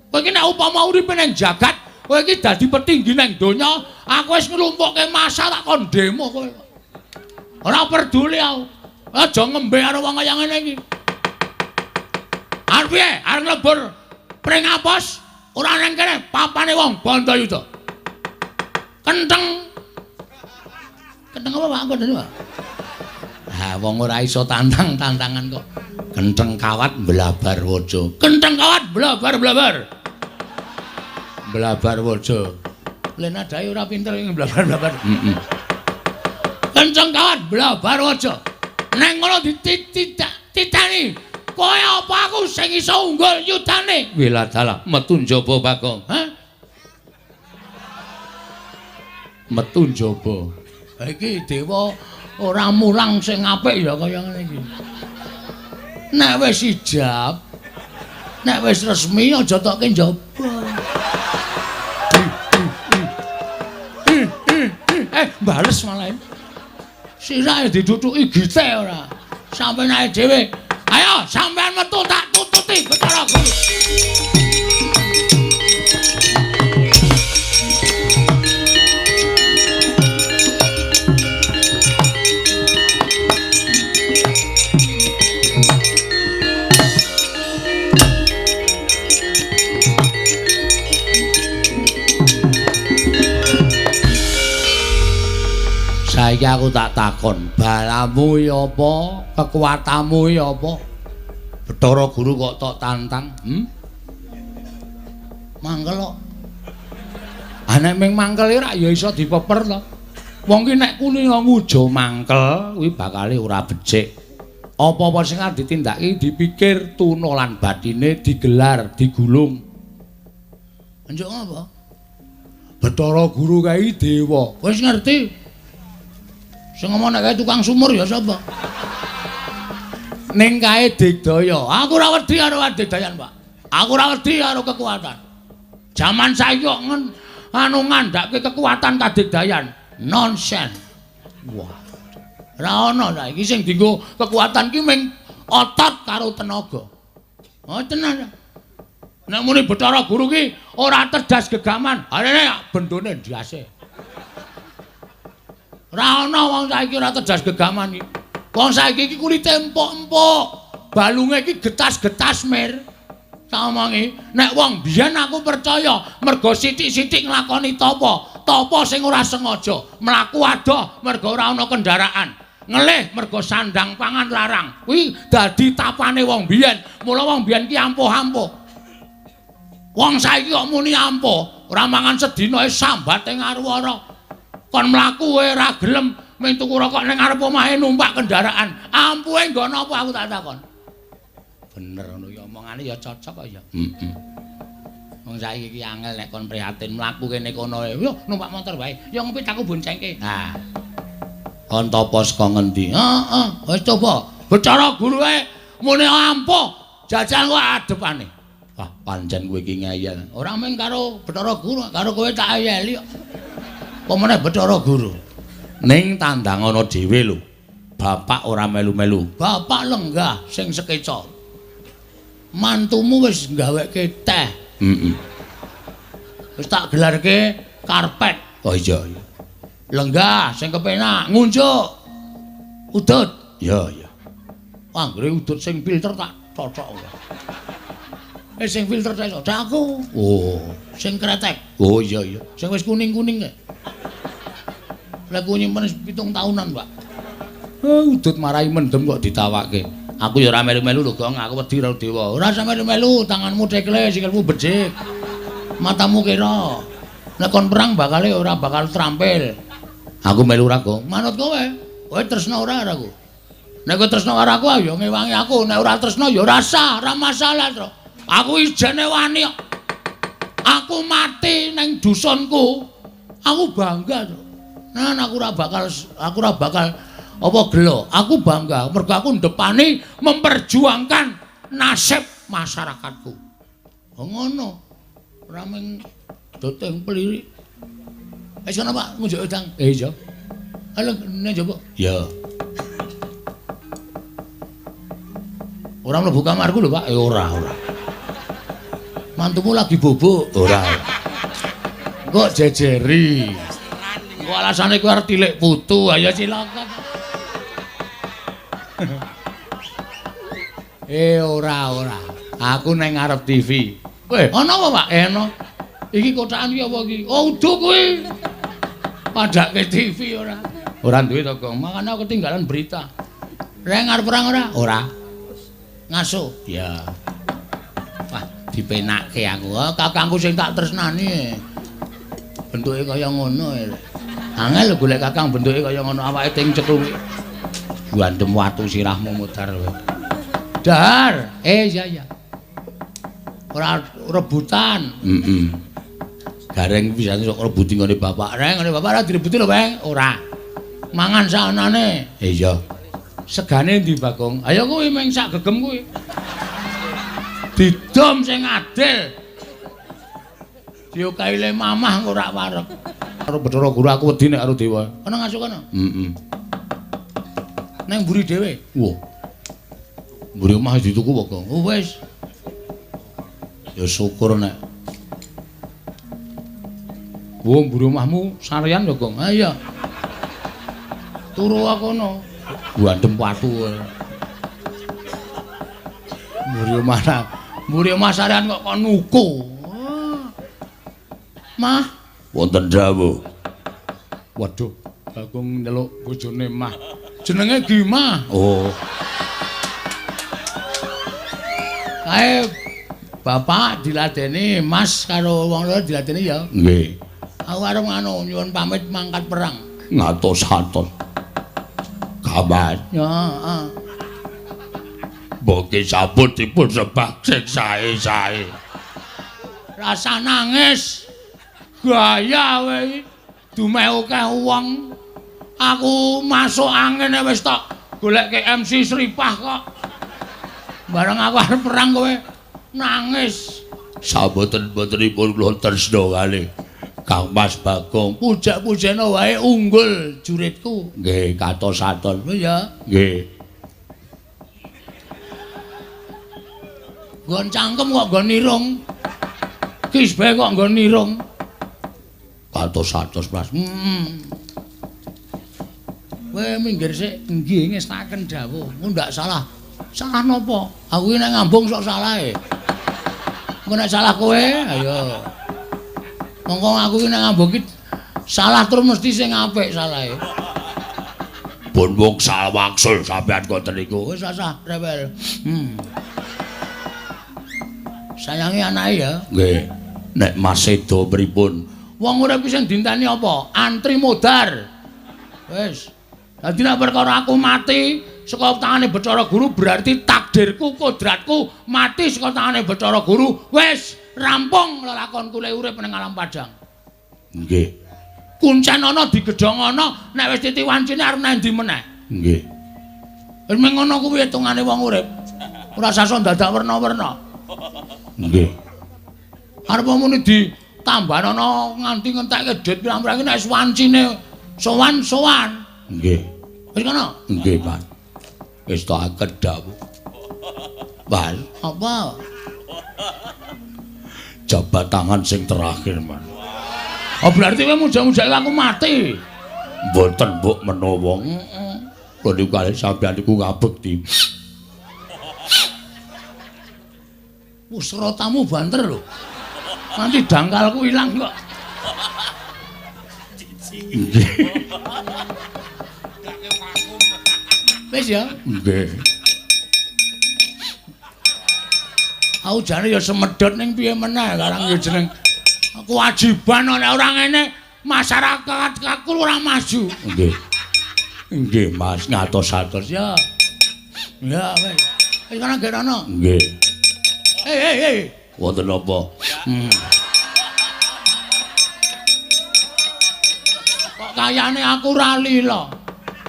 Kowe iki nek upama uripe ning jagat, kowe iki dadi petinggi ning donya, aku wis nglumpukke massa tak kon demo kowe. Ora peduli aku. Aja ngembe karo wong kaya ngene iki. Arep piye? Arep nglebur Pringapus ora nang kene papane wong Bandayuda. Kentheng. Kentheng apa Pak kandhane, Pak? Ha wong ora iso tantang-tantangan kok. Kentheng kawat mblabar waja. Kentheng kawat blabar-blabar. Blabar waja. Lha nadahe ora pinter ing blabar-blabar. Heeh. Kentheng kawat blabar waja. Neng ngono dititani. Kowe apa aku sing iso unggul yudane? Wiladalah metu njaba Bagong. Hah? Metu njaba. Iki dewa ora mulang sing apik ya kaya ngene iki. Nek wis ijab, nek wis resmi aja tokke njaba. Bales malah. Sirahe ditutuki gite ora. Sampeyan ae dhewe. Ayo sampean metu tak tututi Bathara Guru. Saiki aku tak takon, balamu ya apa? Kekuatanmu ya apa? Bathara Guru kok tok tantang? Mangkel kok. Ah nek ming mangkel ora ya iso dipeper to. Wong ki nek kulino ngujo mangkel kuwi bakale ora becik. Apa-apa sing arep ditindakake dipikir tuna lan batine digelar, digulung. Njuk ngapa? Bathara Guru kae dewa. Wis ngerti. Sing ngomong nek kae tukang sumur ya sapa? Ning kae digdaya. Aku ora wedi karo adigdayan, Pak. Aku ora wedi karo kekuatan. Jaman saiki kok anu ngandhake kekuatan kadigdayan. Nonsen. Wah. Ora ana saiki sing dienggo kekuatan ki ming otot karo tenaga. Oh tenan. Nek muni Bathara Guru ki ora tedas gegaman, arene bendone ndase. Ora ana wong saiki ora tedas gegaman iki. Wong saiki iki kulite empuk-empuk, balunge iki getas-getas mir. Tak omongi, nek wong biyen aku percaya mergo sithik-sithik nglakoni tapa, tapa sing ora sengaja, mlaku adoh mergo ora ana kendaraan, ngelih mergo sandang pangan larang. Kuwi dadi tapane wong biyen. Mula wong biyen ki ampuh-ampuh. Wong saiki kok muni ampuh, ora mangan sedina sambate ngaruwara. Kon mlaku ora gelem mung tuku rokok ning ngarep omahe numpak kendaraan. Ampuhe nggo napa aku tak takon. Bener ngono ya omongane ya cocok kok ya. Heeh. Wong saiki iki angel nek kon prihatin mlaku kene kono. Yo numpak motor wae. Ya ngopi aku boncengke. Ha. Kon tapa saka ngendi? Heeh, wis coba. Bathara Guru wae muni ampuh, jajal kok adepane. Wah, pancen kowe iki ngeyel. Ora mung karo Bathara Guru, karo kowe tak eyeli kok. Apa meneh Bathara Guru? Ning tandang ana dhewe lho. Bapak ora melu-melu. Bapak lenggah sing sekeca. Mantumu wis gaweke teh. Heeh. Wis tak gelarke karpet. Oh iya iya. Lenggah sing kepenak, ngunjuk. Udut. Iya iya. Anggere udut sing filter tak cocok. Sing filter tak cocok aku. Oh, sing kretek. Oh iya iya. Sing wis kuning-kuning kae. Lha ku nyimpen 7 tahunan, Pak. Udut marai mendem kok ditawake. Aku ya ora melu-melu lho, Gong. Aku wedi karo dewa. Ora usah melu-melu, tanganmu tekle, sikilmu becik. Matamu kira. Nek kon perang bakale ora bakal terampil. Aku melu ora, Gong. Manut kowe. Kowe tresna ora karo aku? Nek kowe tresna karo aku ya ngewangi aku, nek ora tresna ya ora sah, ora masalah, Tru. Aku ijene wani kok. Aku mati ning dusunku. Aku bangga, Tru. Nah, aku ora bakal apa gelo. Aku bangga mergo aku ndepani memperjuangkan nasib masyarakatku. Oh ngono. Ora mung doteng pelirik. Wis ana Pak, ngunjuk wedang. Iya. Halo, nek njaba. Ya. Ora mlebu kamarku lho, Pak. Ora, ora. Mantumu lagi bobok. Ora. Kok jejeri. Kok alasane kowe arep tilik putu, ayo cilaka. Ora, ora. Aku nang ngarep TV. Weh, ana apa, Pak? Ana. Iki kotakan iki apa iki? Oh, udu kuwi. Padake TV ora. Ora duwe to, Gong. Makane aku ketinggalan berita. Reng arep perang ora? Ora. Ngaso. Ya. Wah, dipenake aku. Oh, kakangku sing tak tresnani. Bentuke kaya ngono. Angel lho golek kakang bentuke kaya ngono, awake ting cekluk. Gandem watu sirahmu mudhar kowe. Dahar. Iya iya. Ora rebutan. Heeh. Gareng bisa sok rebuti nggone bapak. Reng nggone bapak ora direbuti lho, Bang. Ora. Mangan saanane. Iya. Segane ndi, Bagong? Ayo kuwi mung sak gegem kuwi. Didom sing adil. Diokahi le mamah ora wareg. Karo Bathara Guru aku wedi nek karo dewa. Ana ngasuk kono? Heeh. Nang mburi dhewe. Wah. Mburi omah dituku apa, Gong? Oh wis. Ya syukur nek. Wah, mburi omahmu sarean ya, Gong? Ha iya. Turu kono. Gandem watu. Mburi omah. Mburi omah sarean kok kon nuku. Mah, wonten dawuh. Waduh. Bagong nyeluk bojone Mah. Jenenge Gimah. Oh. Kae bapak diladeni, Mas karo wong loro diladeni ya. Nggih. Aku arep nganu nyuwun pamit mangkat perang. Ngatos-atos. Kabar. Ya, heeh. Mboke sampun dipun sebab sing sae-sae. Rasa nangis. Gaya kowe iki. Dumeh akeh wong. Aku masuk angin wis tok golekke MC Sripah kok. Bareng aku arep perang kowe nangis. Saboten-botenipun kula tresna kalih Kang Mas Bagong. Pujak-pujena wae unggul juritku. Nggih, katos-atos. Ya. Nggih. Nggon cangkem kok nggon irung. Kisbe kok nggon irung. Katos-atos, Mas. Kowe minggir sik, nggih ngestaken dawuh. Ndak salah. Salah napa? Aku iki nek ngambung sok salahe. Engko nek salah kowe, ayo. Monggo aku iki nek ngambung iki salah terus mesti sing apik salahe. Pun wong sawangsul sampean ngoten niku. Wis asah rewel. Sayangi anake ya. Nggih. Nek Mas sedo pripun? Wong urip iki sing dinteni apa? Antri modar. Wis. Dadi nek perkara aku mati saka tangane Bathara Guru berarti takdirku, kodratku mati saka tangane Bathara Guru. Wis rampung lelakonku le urip ning alam padang. Nggih. Kuncen ana digedhong ana, nek wis titi wancine arep nang ndi meneh? Nggih. Wis mung ngono kuwi hitungane wong urip. Ora sasa dadak werna-werna. Nggih. Arep muni ditambah ana nganti ngentekke dhit pirang-pirang iki nek wis wancine sowan-sowan. Nggih. Wis kono? Nggih, Mas. Wis tak kedhawuh. Mas, apa? Jabat tangan sing terakhir, Mas. Oh, berarti kowe muja-mujake aku mati. Mboten mbok menawa. Heeh. Kula niku kalih sampeyan niku ngabekti. Pusrotamu banter lho. Nanti dangkalku ilang kok. Nggih. Wis ya? Nggih. Aku jane ya semedhot ning piye meneh karang ya jeneng kewajiban nek ora ngene masyarakat aku ora maju. Nggih. Nggih, Mas, ngatos-atos ya. Ya wis. Wis kono gerono. Nggih. Hei. Wonten napa? Kok kayane aku ora lila.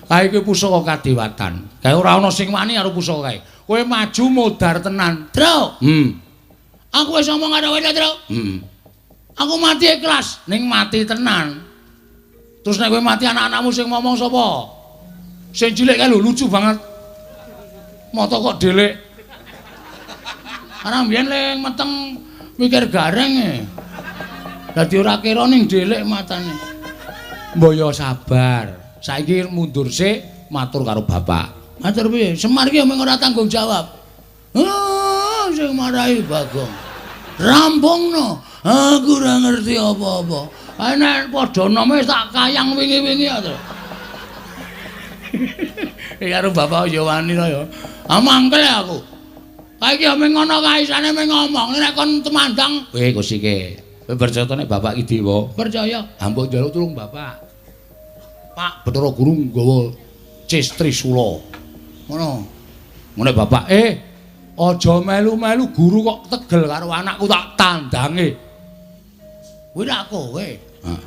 Kae iki pusaka kadiwatan. Kae ora ana sing wani karo pusaka kae. Kowe maju modar tenan, Tru. Aku wis ngomong karo kowe, Tru. Aku mati ikhlas, ning mati tenan. Terus nek kowe mati anak-anakmu sing ngomong sapa? Sing cilik kae lho lucu banget. Mata kok delik. Karena mbiyen le meteng mikir gareng e. Dadi ora kira ning delik matane. Mbok yo sabar. Saiki mundur sik matur karo bapak. Matur piye? Semar iki mung ora tanggung jawab. Ah, sing marahi Bagong. Rampungno. Aku ora ngerti apa-apa. Ae nek padha nome tak kayang wingi-wingi ya, Tru. Karo bapak ya wani to ya. Ah mangkel aku. Kae iki mung ngono kae isane mung ngomong nek kon temandang. Kowe kusike. Kowe percaya nek bapak iki dewa? Percaya. Ha mbok njaluk tulung bapak. Pak Bathara Guru nggawa Cis Trisula. Ngono. Ngene bapak, aja melu-melu guru kok tegel karo anakku tak tandange. Kuwi lak kowe. Heeh.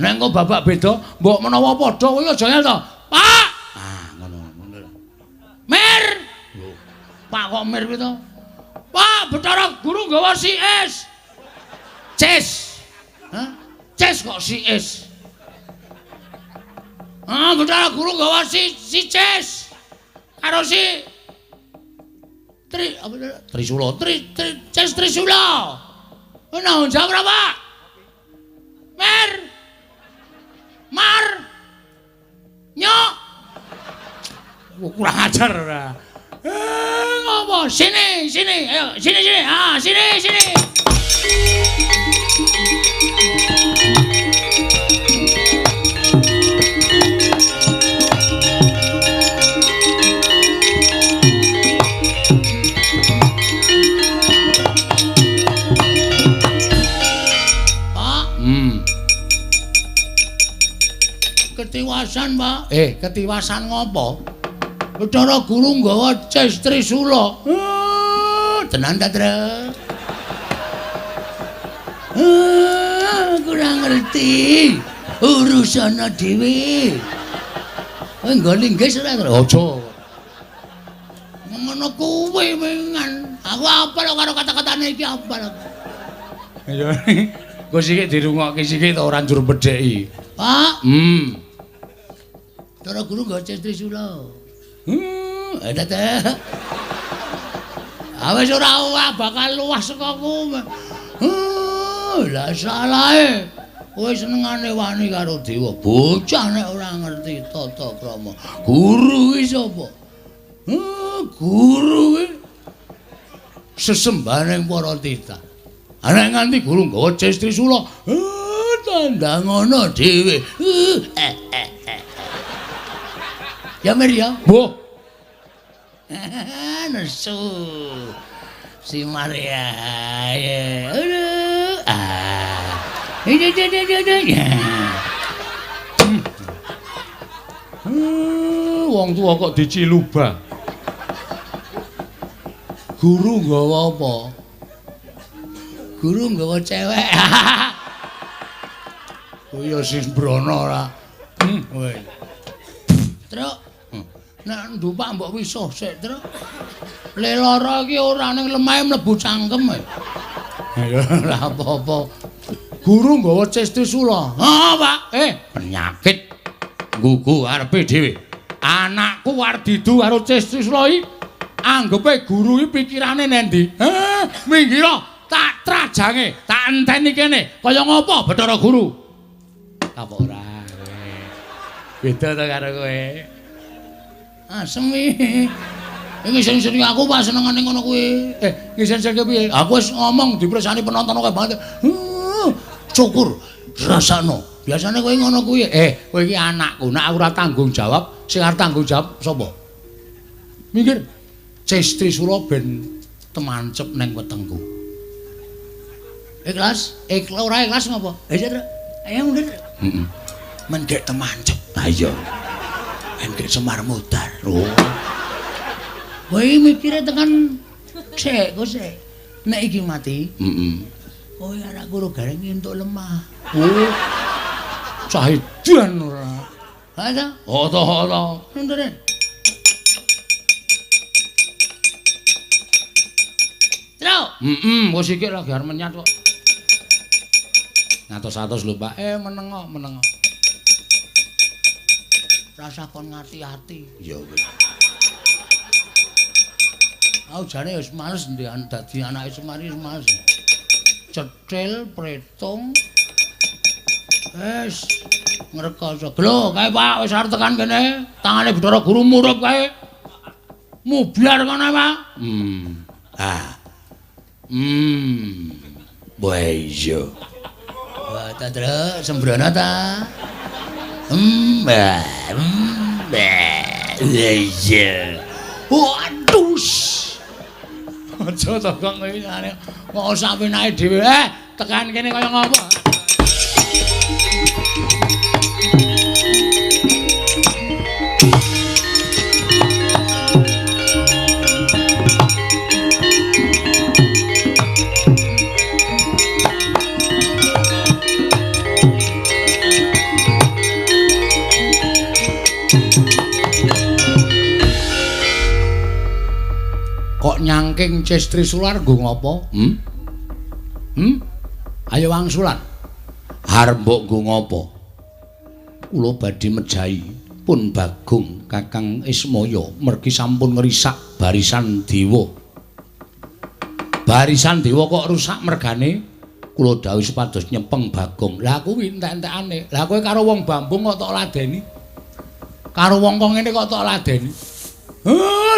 Nek engko bapak beda, mbok menawa padha kowe aja ngel to. Pak. Ah, ngono ngono. Mir. Lho. Pak kok mir kuwi to? Pak Bathara Guru nggawa si es. Ces. Hah? Ces kok si es. Ah, Bathara Guru nggawa si Ces. Karo si Tri apa Trisula. Tri, tri Ces Trisula. Ono jawab ora, Pak? Mer. Mar. Nyok. Kurang ajar ora. Ngopo? Sini, sini. Ayo, sini sini. Ah, sini sini. Ketiwasan, Pak. Ketiwasan ngopo? Bathara Guru nggawa Ces Trisula. Tenan ta, Truk? Kurang ngerti. Urusana dhewe. Kowe nggo linggis ora, Truk? Aja. Ngono kuwi mengan. Aku apal karo kata-katane iki apal aku. Ya. Engko sithik dirungokke sithik ta ora njur bedheki. Pak. Bathara Guru nggawa Ces Trisula. Ada ta. Awes ora bakal luwah saka ku. Lah salahe. Kowe senengane wani karo dewa. Bocah nek ora ngerti tata krama. Guru kuwi sapa? Guru kuwi sesembahane para titah. Nek nganti guru nggawa Ces Trisula, tandang ngono dhewe. Ya Mir ya. Mbah. Nesu. Si Maria. Aduh. Ah. Wong tuwa kok diciluba. Guru nggawa apa? Guru nggawa cewek. Oh ya sing sembrono ora. Kowe. Truk. Nek ndupak mbok wisuh sik, Truk. Le lara iki ora ning lemahe mlebu cangkem. Ya ora apa-apa. Guru nggawa Ces Trisula. Heeh, Pak. Penyakit nggugu arepe dhewe. Anakku arep didu karo Ces Trisula iki anggepe guru iki pikirane nendi? Minggir tak trajange, tak enteni kene. Kaya ngopo Bathara Guru? Apa ora kowe? Beda ta karo kowe. Asem iki. Iki sing-sing aku pas senengane ngono kuwi. Ngising-sing piye? Aku wis ngomong dipresani penonton akeh banget. Syukur rasakno. Biasane kowe ngono kuwi. Kowe iki anakku, nek aku ora tanggung jawab, sing arep tanggung jawab sapa? Minggir. Ces Trisula ben temancep neng wetengku. Ikhlas? Ikhlas ora ikhlas ngopo? Iya, Truk. Ayo mundur. Heeh. Mendek temancep. Ha iya. Mendek Semar Mudar. Oh. Kowe mikire tekan sik, kok sik. Nek iki mati, heeh. Kowe arek karo gareng entuk lemah. Oh. Cah edan ora. Ha ta? Oh to, oh to. Nundure. Truk. Heeh, wis iki lagi arep menyat kok. Ngatos-atos lho, Pak. Menengo, menengo. Rasa kon ngati-ati. Ya wis. Aku jane wis males dadi anake Semar wis males. Cetil, pretung. Wis ngrekoso. Lho, kae Pak wis arep tekan kene. Tangane Bathara Guru murup kae. Mubyar kono, Pak. Ah. Wah iya. Wah, ta Truk, sembrono ta. Iya. Waduh. Aja to kok ngene. Kok sawenake dhewe. Tekan kene kaya ngopo? Kok nyangking Ces Trisula nggo ngopo? Ayo wangsulan. Arep mbok nggo ngopo? Kula badhe mejahi pun Bagong Kakang Ismaya mergi sampun ngrisak barisan dewa. Barisan dewa kok rusak mergane? Kula dawuh supados nyepeng Bagong. Lah kuwi entek-entekane. Lah kowe karo wong Bambung kok tok ladeni? Karo wong kok ngene kok tok ladeni?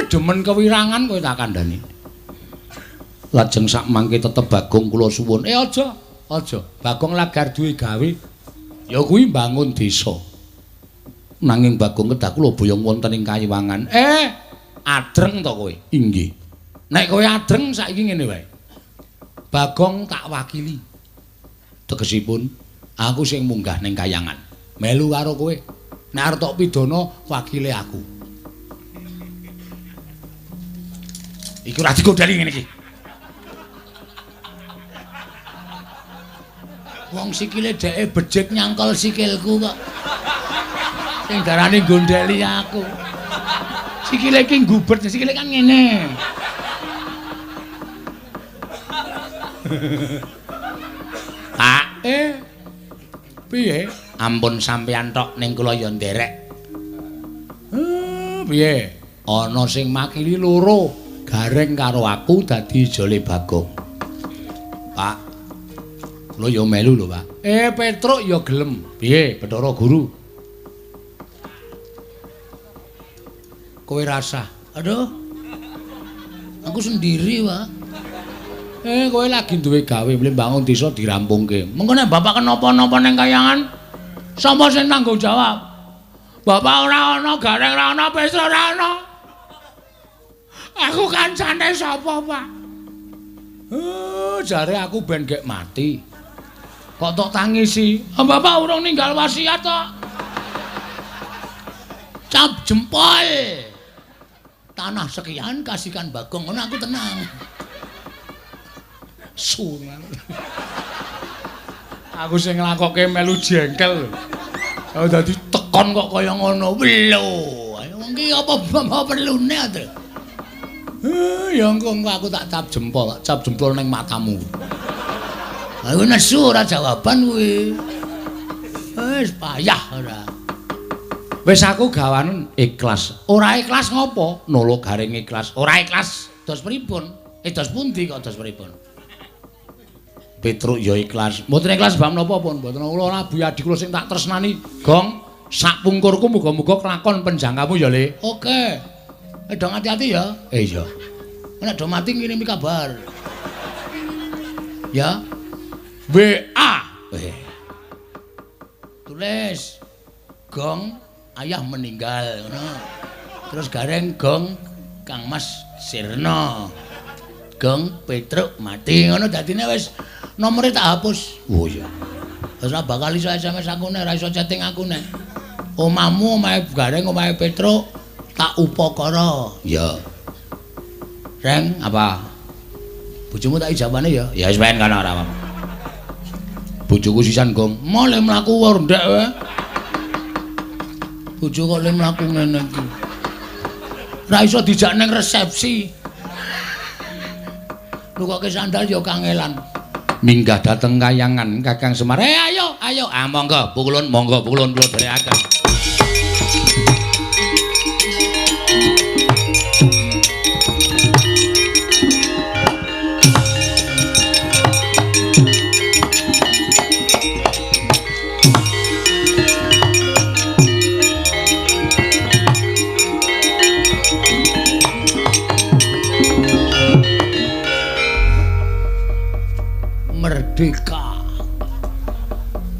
Demen kewirangan kowe tak kandhani. Lajeng sak mangke tetep Bagong kula suwun. Aja, aja. Bagong lagar duwe gawe. Ya kuwi mbangun desa. Nanging Bagong kedah kula boyong wonten ing Kayiwangan. Adreng to kowe? Inggih. Nek kowe adreng saiki ngene wae. Bagong tak wakili. Tegesipun aku sing munggah ning kayangan. Melu karo kowe. Nek arep tok pidana wakile aku. Iku ora digodheli ngene iki. Wong sikile dheke becik nyangkol sikilku kok. Sing darane gondheli aku. Sikile iki ngubet, sikile kan ngene. Pak, piye? Ampun sampeyan tok ning kula ya nderek. Piye? Ana sing makili loro, Gareng karo aku dadi ijole Bagong. Pak, kula ya melu lho, Pak. Petruk ya gelem. Piye, Bathara Guru? Kowe rasah. Aduh. Aku sendiri, Pak. Kowe lagi duwe gawe mle bangun desa dirampungke. Mengko nek bapak kenapa-napa ning kayangan, sapa sing tanggung jawab? Bapak ora ana, Gareng ora ana, Petruk ora ana. Aku kancane sapa, Pak? Jare aku ben gek mati. Kok tok tangisi? Bapak urung ninggal wasiat tok. Cap jempol. Tanah sekian kasihkan Bagong, ngono aku tenang. Sungan. Aku sing nglakoke melu jengkel lho. Dadi tekon kok kaya ngono. Lho, ayo wong ki apa perlune to? Ya engko aku tak cap jempol ning matamu. Aku nesu ora jawaban kuwi. Wis payah ora. Wis aku gawanen ikhlas. Ora ikhlas ngopo? Nolo Gareng ikhlas. Ora ikhlas dos pripun? Dos pundi kok dos pripun? Petruk ya ikhlas. Mboten ikhlas bab napa pun, mboten kula ora buyadi kula sing tak tresnani. Gong, sak pungkurku muga-muga kelakon penjangkamu ya, Le. Oke. Dong hati-hati ya. Iya. Nek do mati ngirimi kabar. Ya. WA. Tulis. Gong, ayah meninggal ngono. Terus Gareng gong Kang Mas sirna. Gong Petruk mati ngono dadine wis nomere tak hapus. Oh iya. Wis ora bakal iso SMS aku nek ora iso chatting aku nek. Omahmu omahe Gareng omahe Petruk tak upakara. Iya. Reng apa? Bojomu tak ijabane ya? Ya wis ben kono ora apa-apa. Bojoku sisan gong, mole mlaku ndek wae. Bojo kok le mlaku ngene iki. Ora iso dijak ning resepsi. Nukoke sandal ya kangelan. Minggah dateng kayangan Kakang Semar. Ayo, ayo. Ah monggo, pukulun, monggo pukulun kula dherekaken. Merdeka.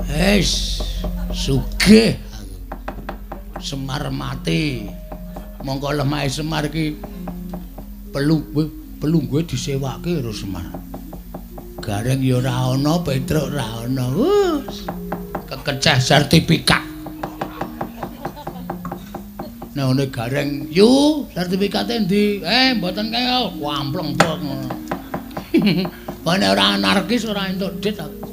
Wis sugih aku. Semar mati. Mongko lemahe Semar iki pelungguhe disewake karo Semar. Gareng ya ora ana, Petruk ora ana. Kekeceh sertifikat. Nek ngene Gareng, "Yu, sertifikate endi?" Mboten kaya ampleng kok ngono. Nek ora anarkis ora entuk dit aku.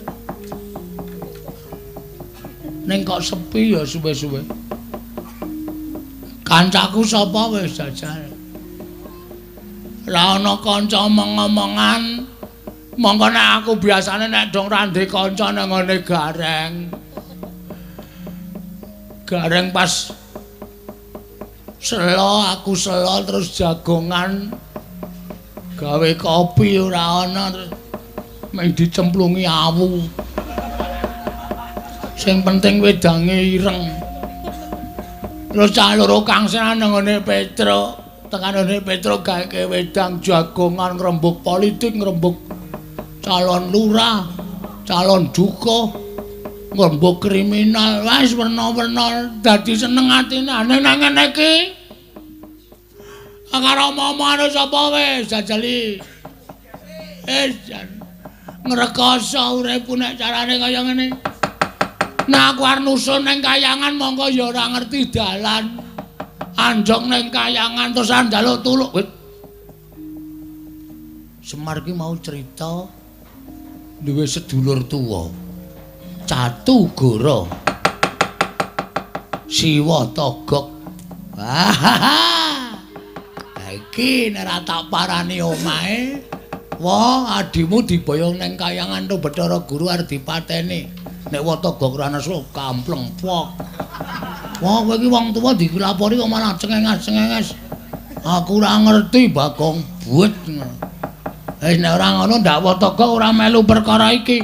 Ning kok sepi ya suwe-suwe. Kancaku sapa wis jajal. Ora ana kanca omong-omongan. Mongko nek aku biasane nek dong ra ndek kanca nang ngene Gareng. Gareng pas selo aku selo terus jagongan gawe kopi ora ana terus mung dicemplungi awu. Sing penting wedange ireng. Terus cah loro kang seneng nang ngene Petruk, tekan ngene Petruk gawe wedang jagongan ngrembug politik, ngrembug calon lurah, calon dukuh, ngrembug kriminal, wis werna-werna dadi seneng atine. Nang ngene iki karo omong-omongane sapa wis jajali. Wis jan ngrekoso uripku nek carane kaya ngene. Nah aku arep nusul ning kayangan mongko ya ora ngerti dalan. Anjog ning kayangan terus njaluk tulung. Semar ki mau cerita duwe sedulur tuwa. Catu Goro. Siwa Togok. Ha iki nek ora tak parani omahe, wah adimu diboyong ning kayangan to Bathara Guru arep dipateni. Nek Watogok ora nesu kampleng pok. Wah kowe iki wong tuwa dilapori kok malah cengenges-cengenges. Aku ora ngerti Bagong buet. Wis nek ora ngono ndak Watogok ora melu perkara iki.